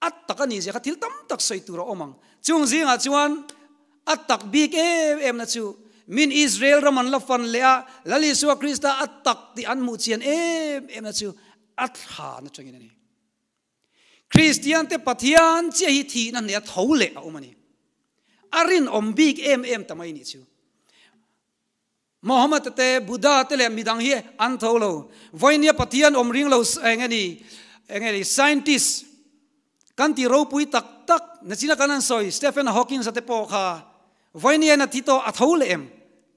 a tak a ni zia kha thil tam tak sawi tur a awm ang. Chung zingah chuan a tak bik em em na chu min Israel ram an la fan leh a, Lal Isua Krista a tak tih an hmuh chian em em na chu a thlan atangin a ni. Kristiante Pathian chiah hi thihna hne a tho leh a awm a ni. A rinawm bik em em ta mai nih chu. Mohammed te, Buddha te leh midang hi an tho lo. Vawinia Pathian awm ring lo eng nge ni, eng nge ni, scientist kan tih ropui tak tak nachina kan han sawi Stephen Hawkins a te pawh kha vawinia na thi tawh a tho leh em?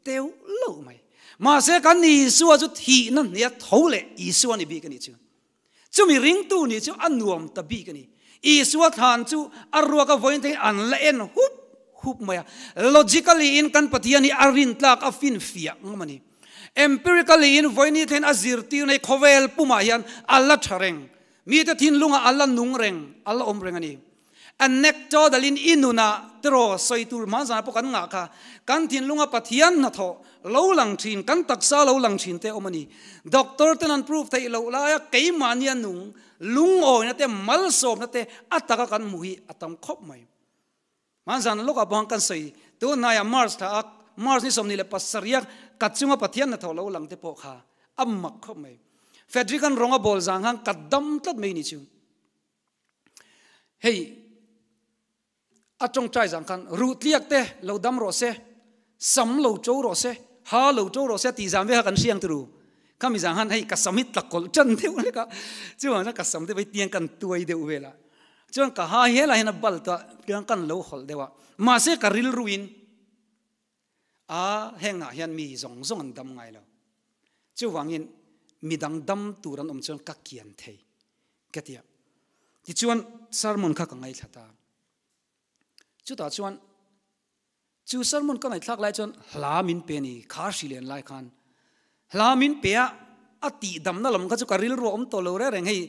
Teuh lo mai. Mahse kan Isua chu thihna hne a tho leh Isua ni bik a nih chu. Chumi ringtu nih chu a nuam ta bik a ni. Isua thlan chu a ruak a vawiin thei an la en hup hup mai a. Logically in kan Pathian hi a rintlak a finfiah ngam a ni. Empirically in vawiin thlen a zirtirna hi khawvel pumah hian a la tha reng. Mite thinlungah a la nung reng, a la awm reng a ni. Anecdotal in i nunah tiraw sawi tur hmanzanah pawh kan ngah kha. Kan thinlunga Pathian hnathawh lo lang thin, kan taksa lo lang thin te awm a ni. Doctor ten an prove theih loh laia keimahnia nung lungawina te, malsawmna te a taka kan hmuh hi a tam khawp mai. Hmanzan lawkah pawh kan sawi tunhnaiah March thla a March ni 27 a ka chunga Pathian hnathawh lo lang te pawh kha a mak khawp mai. Frederick an rawng a bawl zang khan ka dam tlat mai ni chu. Hei a tawngtai zang khan ruh tliak te lo dam rawh se, sam lo to rawh se, ha lo to rawh se tih zan ve kha kan hriang turu. Khami zang khan hei ka sam hi tla kawlh tan deuh lek a, chuan ka sam te pawh hi tiang kan tuai deuh vel a, chuan ka ha helai hian a bal ta tiang kan lo hawlh deuh a, mahse ka rilruin A, hengah hian mi zawng zawng an dam ngai lo. Chuvangin midang dam tur an awm chuan ka kian thei ka ti a. Tichuan sermon kha ka ngaithla ta. Chutah chuan chu sermon ka ngaihthlak lai chuan hla min pe ni kha hri len lai khan hla min pe a, a tih damna lam kha chu ka rilru a awm tawh lo reng reng hei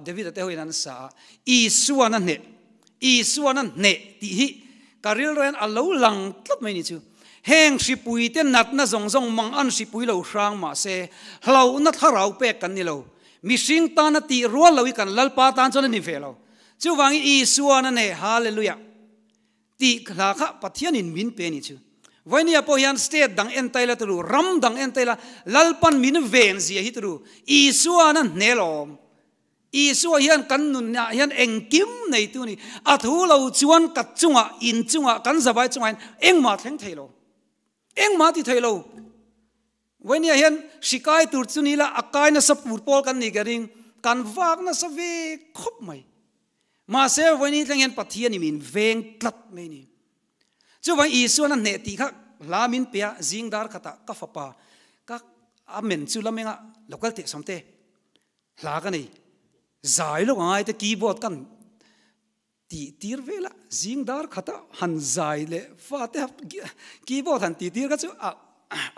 David-a te hoin an sa a, Isuan a hneh, Isuan a hneh tih hi ka rilru hian a lo lang tlat mai ni chu. Heng hripui te natna zawng zawng mang an hripui lo hrang mah se hlauhna thlarau pek kan ni lo. Mihring tana tih rual lo hi kan Lalpa tan chuan a ni ve lo. Chuvangin Isuan a hneh, Hallelujah! Tih hla kha Pathianin min pe ni chu. Vainia pawh hian state dang en taila turu, ram dang en taila, Lalpan min ven zia hi turu, Isuan a hnel awm. Isua hian kan nunah hian engkim neitu a ni. A thu lo chuan ka chungah, in chungah, kan zavai chungah hian engmah thleng thei lo. Engmah ti thei lo. Vainia hian hrikai tur chu ni la, a kai nasa pur pawl kan ni ka ring, kan vak nasa ve khawp mai. Mahse vawiin thleng hian Pathian i min veng tlat mai ni. Chuvang Isuan a hneh tih kha hla min pe a, zing dar khatah ka fapa ka amen chu lam enga lo kal teh sawmte hla ka nei zai lawk angai te keyboard kan tih tir vel a, zing dar khatah han zai leh fa te keyboard han tih tir kha chu a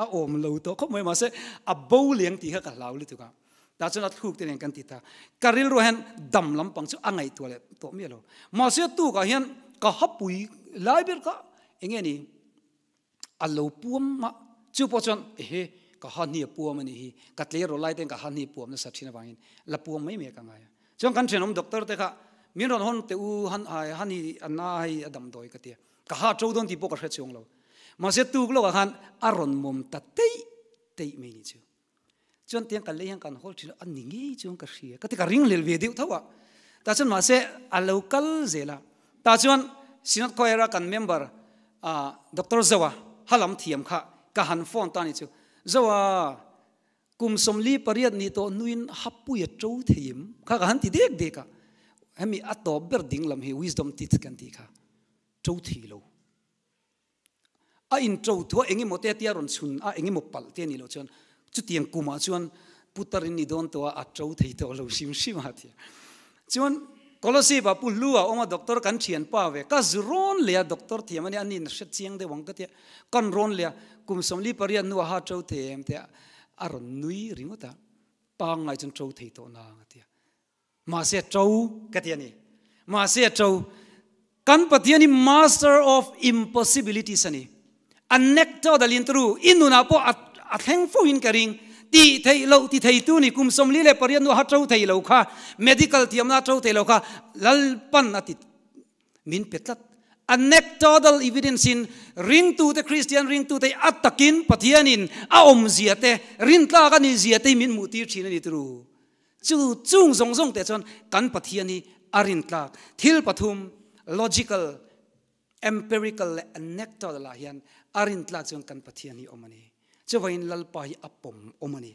a awm lo tawh khawp mai mahse a bo leng tih kha ka hlau lutuk a. Tah chuan a thluk te nen kan ti ta. Ka rilru hian dam lampang chu a ngaihtuah leh tawh miah lo. Mahse tukah hian ka hapui lai ber kha eng nge ni a lo puam mah. Chu pawh chuan ehe ka ha hni a puam a nih hi, ka tleirawl lai ten ka ha hni puam nasa thin avangin la puam mai mai ka ngai a. Chuan kan thenawm doctor te kha min rawn hawn teh u han ha ni a na hei a damdawi ka ti a. Ka ha to dawn tih pawh ka hre chuang lo. Mahse tuk lawkah khan a rawn mawm ta teih teih mai ni chu. Chuan tiang kan lei hian kan hawl thin a, a ni ngei chuan ka hria. Ka ti ka ring lel ve deuh tho a. Tah chuan mahse a lo kal zel a. Tah chuan Synod Choir a kan member Doctor Zoa halam thiam kha ka han phone ta ni chu. Zoa kum 48 ni tawh hnuin hapui a to thei em? Kha ka han ti dek dek a. Hemi a tawp ber ding lam hi wisdom teeth kan tih kha to thei lo. A intro thua engemaw te tia rawn chhun a, engemaw palh te a nih loh chuan chutiang kumah chuan putar in ni dawn tawh a, a to thei tawh lo hrim hrim a tia. Chuan Kolosip ah Pu Hlu a awm a, doctor kan thian pa ve, ka zu rawn leh a, doctor thiam a nia, a nin hre chiang deuh ang ka tia, kan rawn leh a, kum 48 hnuah ha to thei em tia a rawn nui ringawt a, pangngai chuan to thei tawh nang a tia. Mahse a to ka ti a ni. Mahse a to. Kan Pathian hi master of impossibilities a ni. A nek to dal in tru i nunah pawh a thleng fo in ka ring. Tih theih loh ti thei tu ni kum 48 hnu a ha to thei lo kha, medical thiamna a to thei lo kha Lalpan a ti min pe tlat. Anecdotal evidence in ringtute Kristian ringtute a takin Pathianin a awmzia te rintlak a nihzia te hi min hmuhtir thin a ni turu. Chu chung zawng zawng te chuan kan Pathian hi a rintlak. Thil pathum logical, empirical leh anecdotal ah hian a rintlak chuan kan Pathian hi awm a ni. Chuvangin Lalpa hi a pawm awm a ni.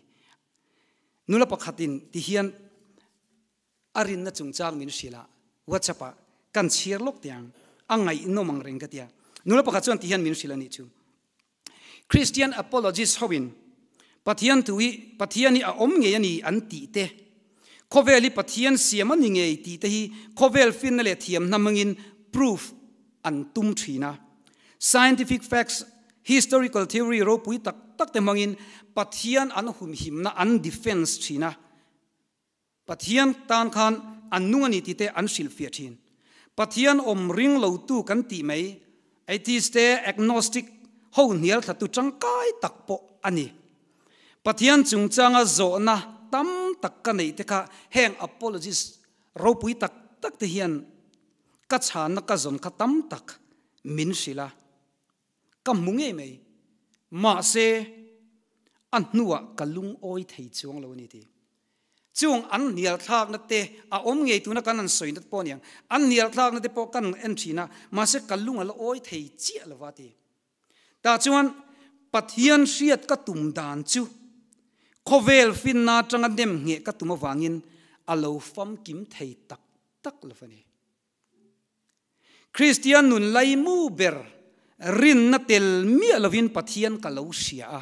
Nula pakhatin tihian A rinna chungchang min hrilh a, WhatsApp ah kan chhiar lawk teh ang, a ngaihnawm ang reng ka ti a. Nula pakhat chuan ti hian min hrilh a nih chu. Christian apologist ho in Pathian thu hi Pathian hi a awm ngei a ni an tih te, khawvel hi Pathian siam a ni ngei tih te hi khawvel finna leh thiamna hmangin proof an tum thin a. Scientific facts, historical theory ropui tak tak te hmangin Pathian an humhimna an defense thin a. Pathian tan khan an nung a ni tih te an hrilhfiah thin. Pathian awm ring lotu kan tih mai, atheist te, agnostic ho hnial thlatu tangkai tak pawh a ni. Pathian chungchanga zawhna tam tak ka neih te kha heng apologist ropui tak tak te hian ka chhanna ka zawn kha tam tak min hrilh a. Ka hmu ngei mai. Mahse, a hnuah ka lungawi thei chuang lo a ni ti. Chung an hnial thlakna te a awm ngei tuna kan han sawi nat pawh a niang. An hnial thlakna te pawh kan en thin a, mahse ka lung a la awi thei chiah lo va ti. Tah chuan Pathian hriat ka tum dan chu khawvel finna atanga nem ngheh ka tum avangin a lo famkim thei tak tak lo va ni. Kristian nun laimu ber rinna tel miah lovin Pathian ka lo hria a.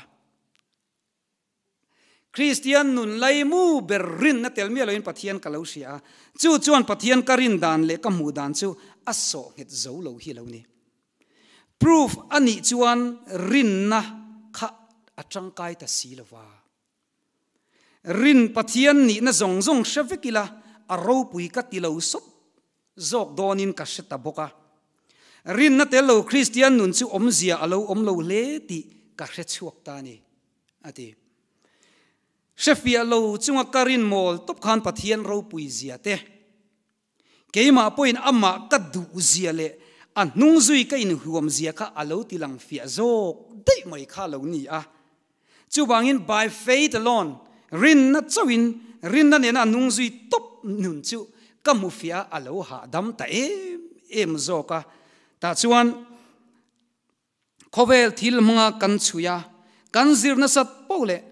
Kristian nun laimu ber rinna tel miah lovin Pathian ka lo hria a. Chu chuan Pathian ka rin dan leh ka hmuh dan chu a sawh nghet zo lo hi lo ni. Proof a nih chuan rinna kha a tangkai ta si lova. Rin Pathian nihna zawng zawng hre vek ila a ropui ka ti lo sawp zawk dawnin ka hre ta bawk a. Rinna tel lo Kristian nun chu awmzia a lo awm lo hle tih ka hre chhuak ta a ni, a ti. Hrefiah lo chunga ka rin mawl tawp khan Pathian ropui zia te, Keimah pawhin amah ka duh zia leh a hnung zui ka inhuam zia kha a lo ti lang fiah zawk daih mai kha a lo ni a. Chuvangin by faith alone, rinna chauhin, rinna nena a hnung zui tawp nun chu ka hmu fiah a, a lo hahdam ta em em zawk a. Tah chuan Khawvel thil hmanga kan chhui a, kan zir nasat poh leh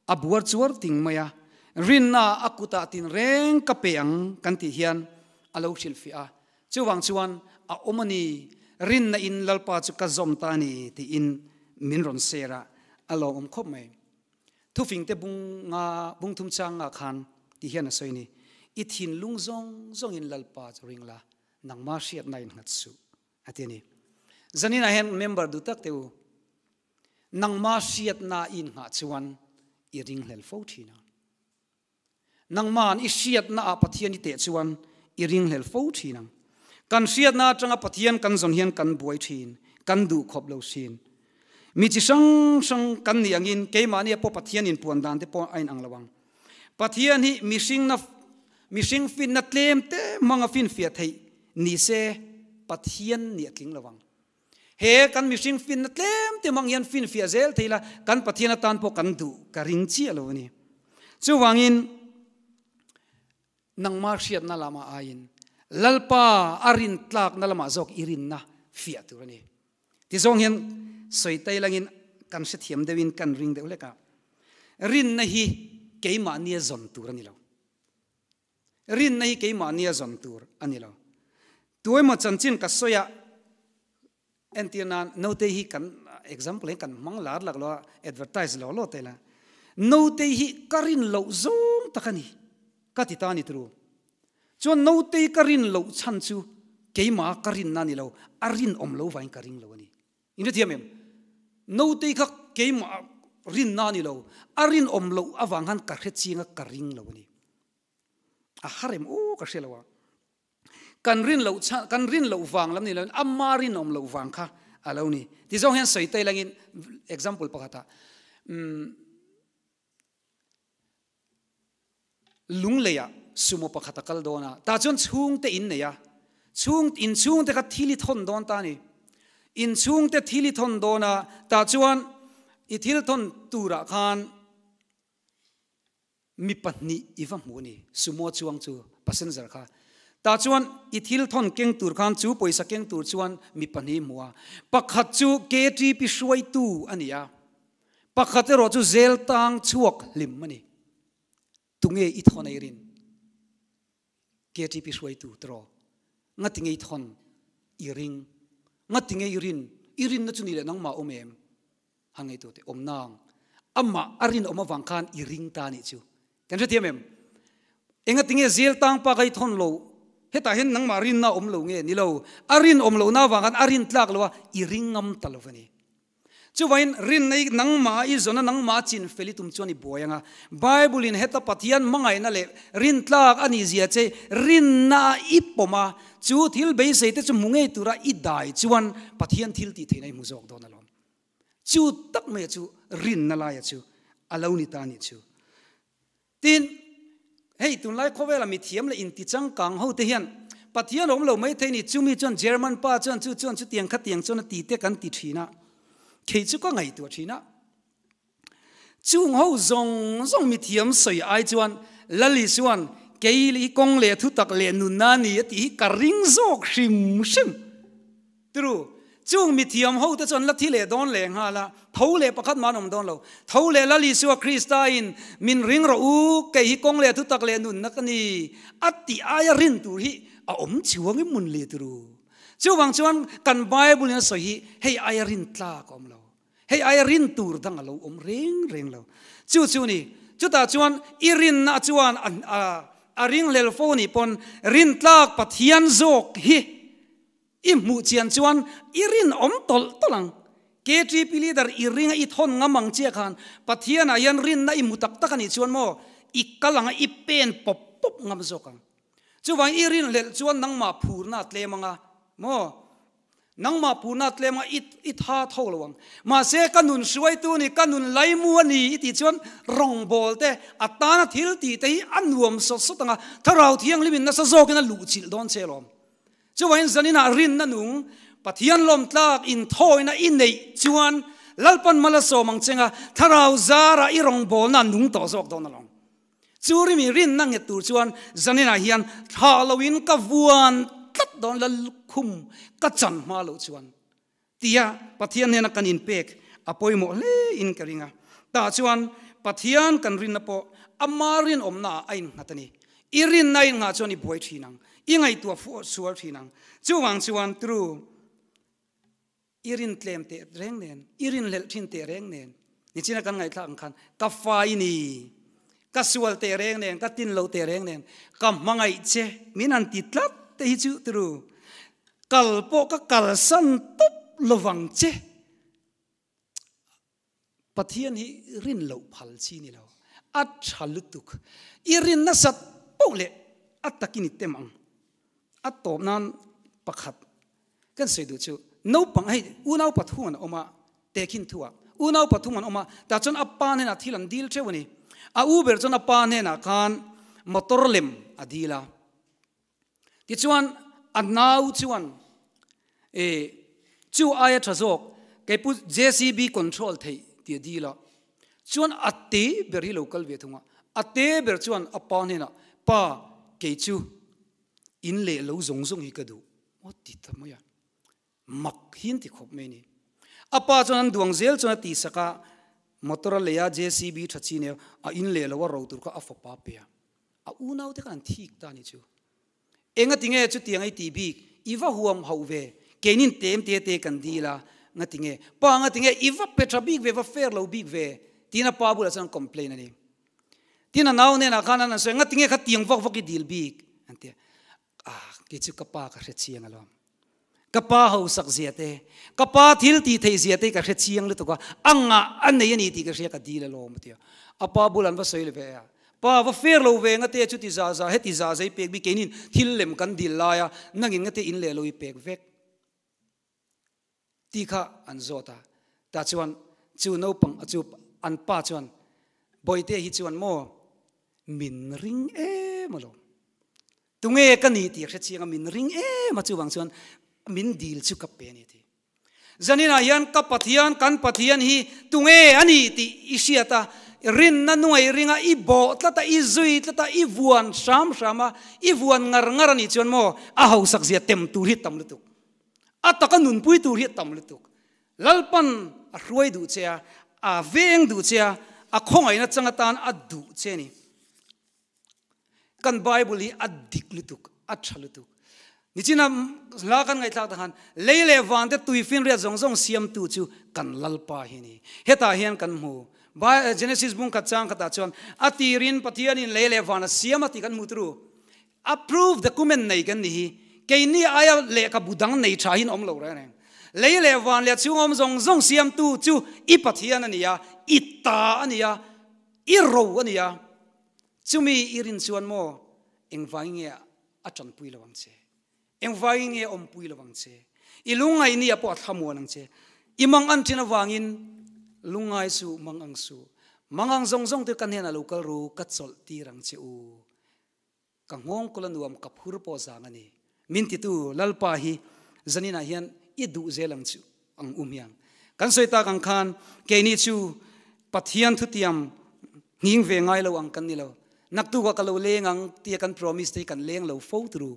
a buar chuar ting mai a, rinna a kutah tinreng ka pe ang kan tih hian a lo hrilhfiah a. Chuvang chuan a awm a ni, rinna in Lalpa chu ka zawm ta a ni tiin min rawn share a, a lawmawm khawp mai. Thufingte bung nga, bung thum chang nga khan ti hian a sawi a ni, I thinlung zawng zawngin Lalpa chu ring la, nangmah hriatna in nghat suh. A ti a ni. Zanin ah hian member duh tak te u, nangma hriatna i inngah chuan i ringhlel fo thin ang. Nangma'n i hriatna ah Pathian i teh chuan i ringhlel fo thin ang. Kan hriatna atanga Pathian kan zawn hian kan buai thin, kan duh khawp lo thin. Mi chi hrang hrang kan nih angin keimahni ah pawh Pathian inpuan dan te pawh a inang lo ang. Pathian hi mihringna mihring finna tlem te hmanga finfiah theih ni se Pathian nih a tling lo ang. He kan mihring finna tlem te mang hian finfiah zel thei la, kan Pathian atan pawh kan duh ka ring chiah lo a ni. Chuvangin nangmah hriatna lamah aiin Lalpa a rin tlakna lamah zawk i rinna fiah tur a ni. Tizawng hian sawi tai langin kan hrethiam deuhin kan ring deuh hlek a, rinna hi keimahnia zawn tur a ni lo. Rinna hi keimahnia zawn tur a ni lo. Tuemaw chanchin ka sawi a, entir nan Naute hi kan example hian kan hmang lar lak lo a, advertise lo lo ta ila. Naute hi ka rin loh zawng tak a ni, ka ti ta a ni turu. Chuan Naute ka rin loh chhan chu keimah ka rinna a ni lo, a rinawm lo vangin ka ring lo a ni. In hrethiam em? Nautei kha keimah rinna a ni lo, a rinawm loh avang khan ka hre chiang a, ka ring lo a ni. A har em aw ka hre lo a. Kan rin loh chhan, kan rin loh vang lam ni loin ama rinawm loh vang kha a lo ni. Tizawng hian sawi tai langin example pakhatah umm Lungleiah sumo pakhat a kal dawn a, tah chuan chhungte in nei a, chhung inchhungte kha thil i thawn dawn ta a ni. Inchhungte thil i thawn dawn a, tah chuan i thil thawn turah khan mi pahnih i va hmuh a ni, sumo chuang chu passenger kha. Tah chuan i thil thawn keng tur khan chu pawisa keng tur chuan mi pahnih i hmu a, pakhat chu KTP hruaitu a ni a, Pakhat erawh chu zel tang chhuak hlim a ni. Tunge i thawn ei rin? KTP hruaitu tiraw? Ngatinge i thawn i ring? Ngatinge i rin? I rinna chu ni leh nangmah awm em? Han ngaihtuah teh, awm nang. Amah a rinawm avang khan i ring ta nih chu. Kan hrethiam em? Engatinge zel tang pa kha i thawn lo? Hetah hian nangmah rinna awm lo nge? Ni lo. A rinawm lohna avang khan a rin tlak lo a, i ring ngam ta lo va ni. Chuvain, rinna i nangmah i zawna nangmah chin fel i tum chuan i buai ang a. Bible-in heta Pathian hmangaihna leh rintlak a nih zia che rinna a i pawm a, chu thil beisei te chu hmu ngei tura i dai chuan Pathian thil tih theihna i hmu zawk dawn alawm. Chu tak maia chu rinna laia chu a lo ni ta nih chu. Tin, hei tunlai khawvela mithiam leh intichangkang ho te hian Pathian awm lo mai thei ni, chumi chuan German pa chuan chu chuan chutiang khatiang chuan a ti te kan ti thin a, kei chu ka ngaihtuah thin a. Chung ho zawng zawng mithiam sawi ai chuan Lali chuan kei hi kawng leh thutak leh nunna ni a tih hi ka ring zawk hrim hrim. Tru, chung mithiam hote chuan la thi leh dawn leh nghal a, tho leh pakhat mah an awm dawn lo. Tho leh Lal Isua Krista in min ring rawh u, kei hi kawng leh thutak leh nunna ka ni, a tih aia rin tur hi a awm chuang i mun li tru. Chuvang chuan kan Bible in a sawi hi hei aia rin tlak a awm lo. Hei aia rin tur dang a lo awm reng reng lo. Chu chu ni, chutah chuan i rinna chuan a ringhlel fo nih pawn rintlak Pathian zawk hi I hmuh chian chuan i rinawm tawlh tawlh ang. KTP leader i ringa i thawn ngam ang chiah khan Pathianah hian rinna i hmu tak tak a nih chuan maw i kal ang a, i pen pawp pawp ngam zawk ang. Chuvangin i rinhlelh chuan nangmah phurna a tlem ang a, maw? Nangmah phurna a tlem ang a, i i tha tho lo ang. Mahse ka nun hruaitu ni, ka nun laimu a ni i tih chuan rawngbâwl te, a tana thil tih te hi a nuam sawt sawt ang a, Thlarau Thianghlimin nasa zawkin a luhchilh dawn che alawm. Chuvain zaninah rinna nung Pathian lawmtlak inthawina i neih chuan Lalpan mal a sawm ang chenga thlarau zara i rawngbawlna nung tawh zawk dawn alawm. Chu rimi rinna nghet tur chuan zaninah hian thlah loin ka vuan tlat dawn Lallukhum ka chan hma loh chuan tia Pathian hnena kan inpek a pawimawh hle in ka ring a. Tah chuan Pathian kan rinna pawh ama rinawmnaah a innghat a ni. I rinna a inngah chuan i buai thin ang, i ngaihtuah fuh sual thin ang. Chuvang chuan tru i rin tlem teh reng nen, i rinhlelh thin teh reng nen, nichina kan ngaihthlak ang khan ka fa i ni, ka sual teh reng nen, ka tin loh teh reng nen, ka hmangaih che min han ti tlat te hi chu tru Kal pawh ka kalsan tawp lovang che. Pathian hi rin loh phal chi ni lo. A tha lutuk. I rin nasat poh leh a takin i tem ang. A tawp nan pakhat kan sawi duh chu naupang hei unau pathum an awm a, tehkhin thu ah unau pathum an awm a, tah chuan a pa hnenah thil an dil theuh a ni. A u ber chuan a pa hnenah khan motor lem a dil a. Tichuan a nau chuan e Chu aia tha zawk kei pu JCB control theih ti a dil a. Chuan a te ber hi lo kal ve thung a. A te ber chuan a pa hnenah, Pa, kei chu in leh lo zawng zawng hi ka duh. Aw ti ta mai a. Mak hi an ti khawp mai a ni. A pa chuan an duang zel chuan a ti sak a, motor a lei a, JCB tha chi nia, a in leh lo a ro tur kha a fapa pe a. A unau te khan an thik ta a ni chu. Engati nge chutiang i tih bik? I va huam hauh ve. Keinin tem te te kan dil a, ngati nge? Pa ngati nge i va pe tha bik ve, va fair lo bik ve? Tiin a pa bulah chuan an complain a ni. Tin a nau nenah khan an han sawi, ngati nge kha tiang vak vak i dil bik? An ti a. Ah, kei chu ka pa ka hre chiang alawm. Ka pa hausak zia te, ka pa thil tih theih zia te ka hre chiang lutuk a, a ngah a nei a ni tih ka hria ka dil alawm a ti a. A pa bulah an va sawi le ve a, Pa va fair lo ve ngate chuti za za heti za zai pek bik keinin thil lem kan dil lai a, nangin ngate in leh lo i pek vek tih kha an zawt a. Tah chuan chu naupang chu an pa chuan Bawihte hi chuan maw min ring em alawm. Tunge ka ni tih a hre chiang a, min ring em a, chuvang chuan min dil chu ka pe a ni tih. Zaninah hian ka Pathian, kan Pathian hi tunge a ni tih i hriat a, rinna nungaih ringa i bawh tlat a, i zui tlat a, i vuan hram hram a, i vuan ngar ngar a nih chuan maw a hausak zia tem tur hi tam lutuk. A taka nunpui tur hi a tam lutuk. Lalpan a hruai duh che a, a veng duh che a, a khawngaihna chang atan a duh che a ni. Kan Bible hi a dik lutuk, a tha lutuk. Nichina hla kan ngaihthlak tak khan lei leh van te tui finriat zawng zawng siamtu chu kan Lalpa hi a ni. Hetah hian kan hmu. Genesis bung khat chang khatah chuan a tirin Pathianin lei leh van a siam a tih kan hmu turu. Approve document nei kan ni hi. Keini aia lehkhabu dang nei tha hin awm lo reng reng. Lei leh van leh chhung awm zawng zawng siamtu chu i Pathian a ni a, i ta a ni a, i ro a ni a. Chumi i rin chuan maw engvangin nge a tanpui lo ang che? Engvangin nge a awmpui lo ang che? I lungngaihni ah pawh a thlamuan ang che. I mang an ṭhin avangin lungngai suh, mang ang suh. Mang ang zawng zawng te ka hnenah lo kal ru, ka chawlh tir ang che u. Ka nghawng kawla nuam ka phur pawh zang a ni. Min titu Lalpa hi zaninah hian i duh zel ang chu ang um hiang. Kan sawi tak ang khan keini chu Pathian thutiam nghing ve ngai lo ang kan ni lo. Naktukah ka lo leng ang tia kan promise te hi kan leng lo fo turu.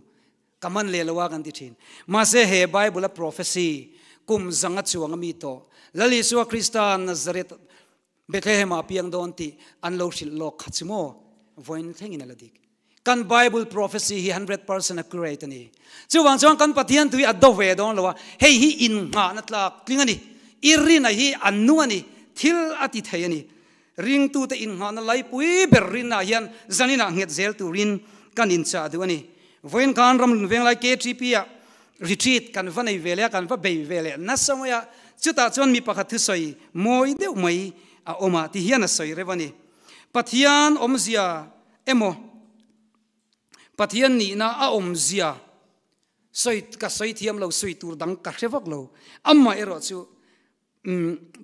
Ka man leh lo a kan ti thin. Mahse he Bible a prophecy kum zanga chuang a mi tawh Lal Isua Krista Nazareth Bethlehem ah piang dawn tih an lo hrilh lawk kha chu maw? Vawiin thlengin a la dik. Kan Bible prophecy hi 100% accurate a ni. Chuvang chuan kan Pathian tui a do ve dawn lo a, hei hi innghahna tlak tling a ni. I rina hi a nung a ni, thil a ti thei a ni. Ringtute innghahna laipui ber rinna ah hian zaninah nghet zel turin kan inchah duh a ni. Vawiin khan Ramlun Venglai KTP ah retreat kan va nei ve leh a, kan va bei ve leh nasa mai a, chutah chuan mi pakhat thusawi mawi deuh mai a awm a, ti hian a sawi reuh a ni. Pathian awmzia emaw Pathian nihna a awmzia sawi ka sawi thiam lo, sawi tur dang ka hre vak lo. Amah erawh chu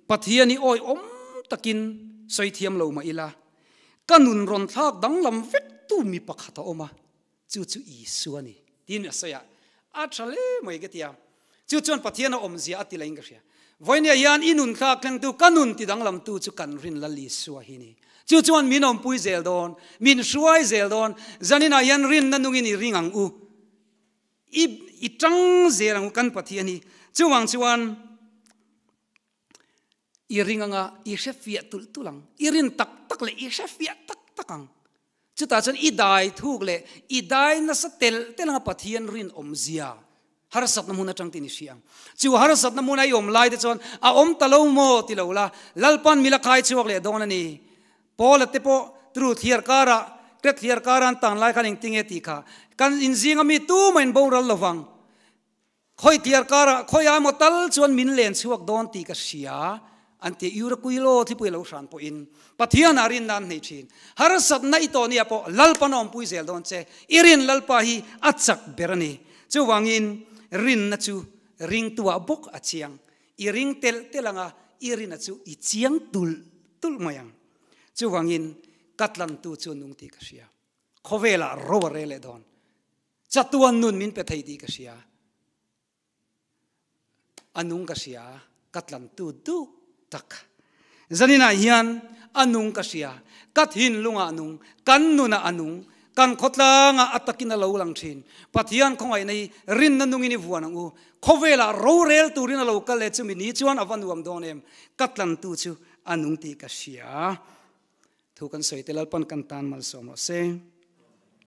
Pathian i awihawm takin sawi thiam lo mah ila, ka nun rawn thlak danglam vek tu mi pakhat a awm a, Chu chu Isua a ni, tiin a sawi a, a tha hle mai ka ti a. Chu chuan Pathian a awmzia a ti laiin ka hria. Vawinia hian i nun thlak thlengtu, ka nun ti danglamtu chu kan rin Lal Isua hi a ni. Chu chuan min awmpui zel dawn, min hruai zel dawn. Zaninah hian rinna nungin i ring ang u, i i tang zel ang u kan Pathian hi. Chuvang chuan i ring anga i hre fiah tulh tulh ang, i rin tak tak leh i hre fiah tak tak ang. Chutah chuan i dai thuk leh i dai nasa tel tel anga Pathian rinawmzia harsatna hmun atang tin i hria ang. Chu harsatna hmuna i awm lai te chuan a awm ta lo maw ti lo la, Lalpan mila khai chhuak leh dawn a ni. Paula te pawh tru thliar karah, Kret thliar kara an tan lai khan engtinge tih kha kan inzinga mi tumah in boral lovang. Khawi tliar karah khawi ai maw tal chuan min len chhuak dawn tih ka hria, an ti a. Euraquilo thlipui lo hran pawhin Pathianah rinna an nei thin. Harsatna i tawh nia pawh Lalpa na awmpui zel dawn che. I rin Lalpa hi a chak ber a ni. Chuvangin rinna chu ringtuah bawk a chiang. I ring telh telh anga i rinna chu i chiang tulh tulh mai ang. Chuvangin ka tlantu chu nung tih ka hria. Khawvelah ro a rel leh dawn. Chatuan nun min pe thei tih ka hria. A nung ka hria, ka tlantu duh tak. Zaninah hian a nung ka hria, ka thinlungah a nung, kan nunah a nung, kan khawtlangah a takin a lo lang thin. Pathian khawngaihna hi rinna nungin i vuan ang u. Khawvelah rorel turin a lo kal e, chumi ni chuan a va nuam dawn em? Ka tlantu chu a nung tih ka hria. Thu kan sawi te Lalpan kan tan malsawm rawh se.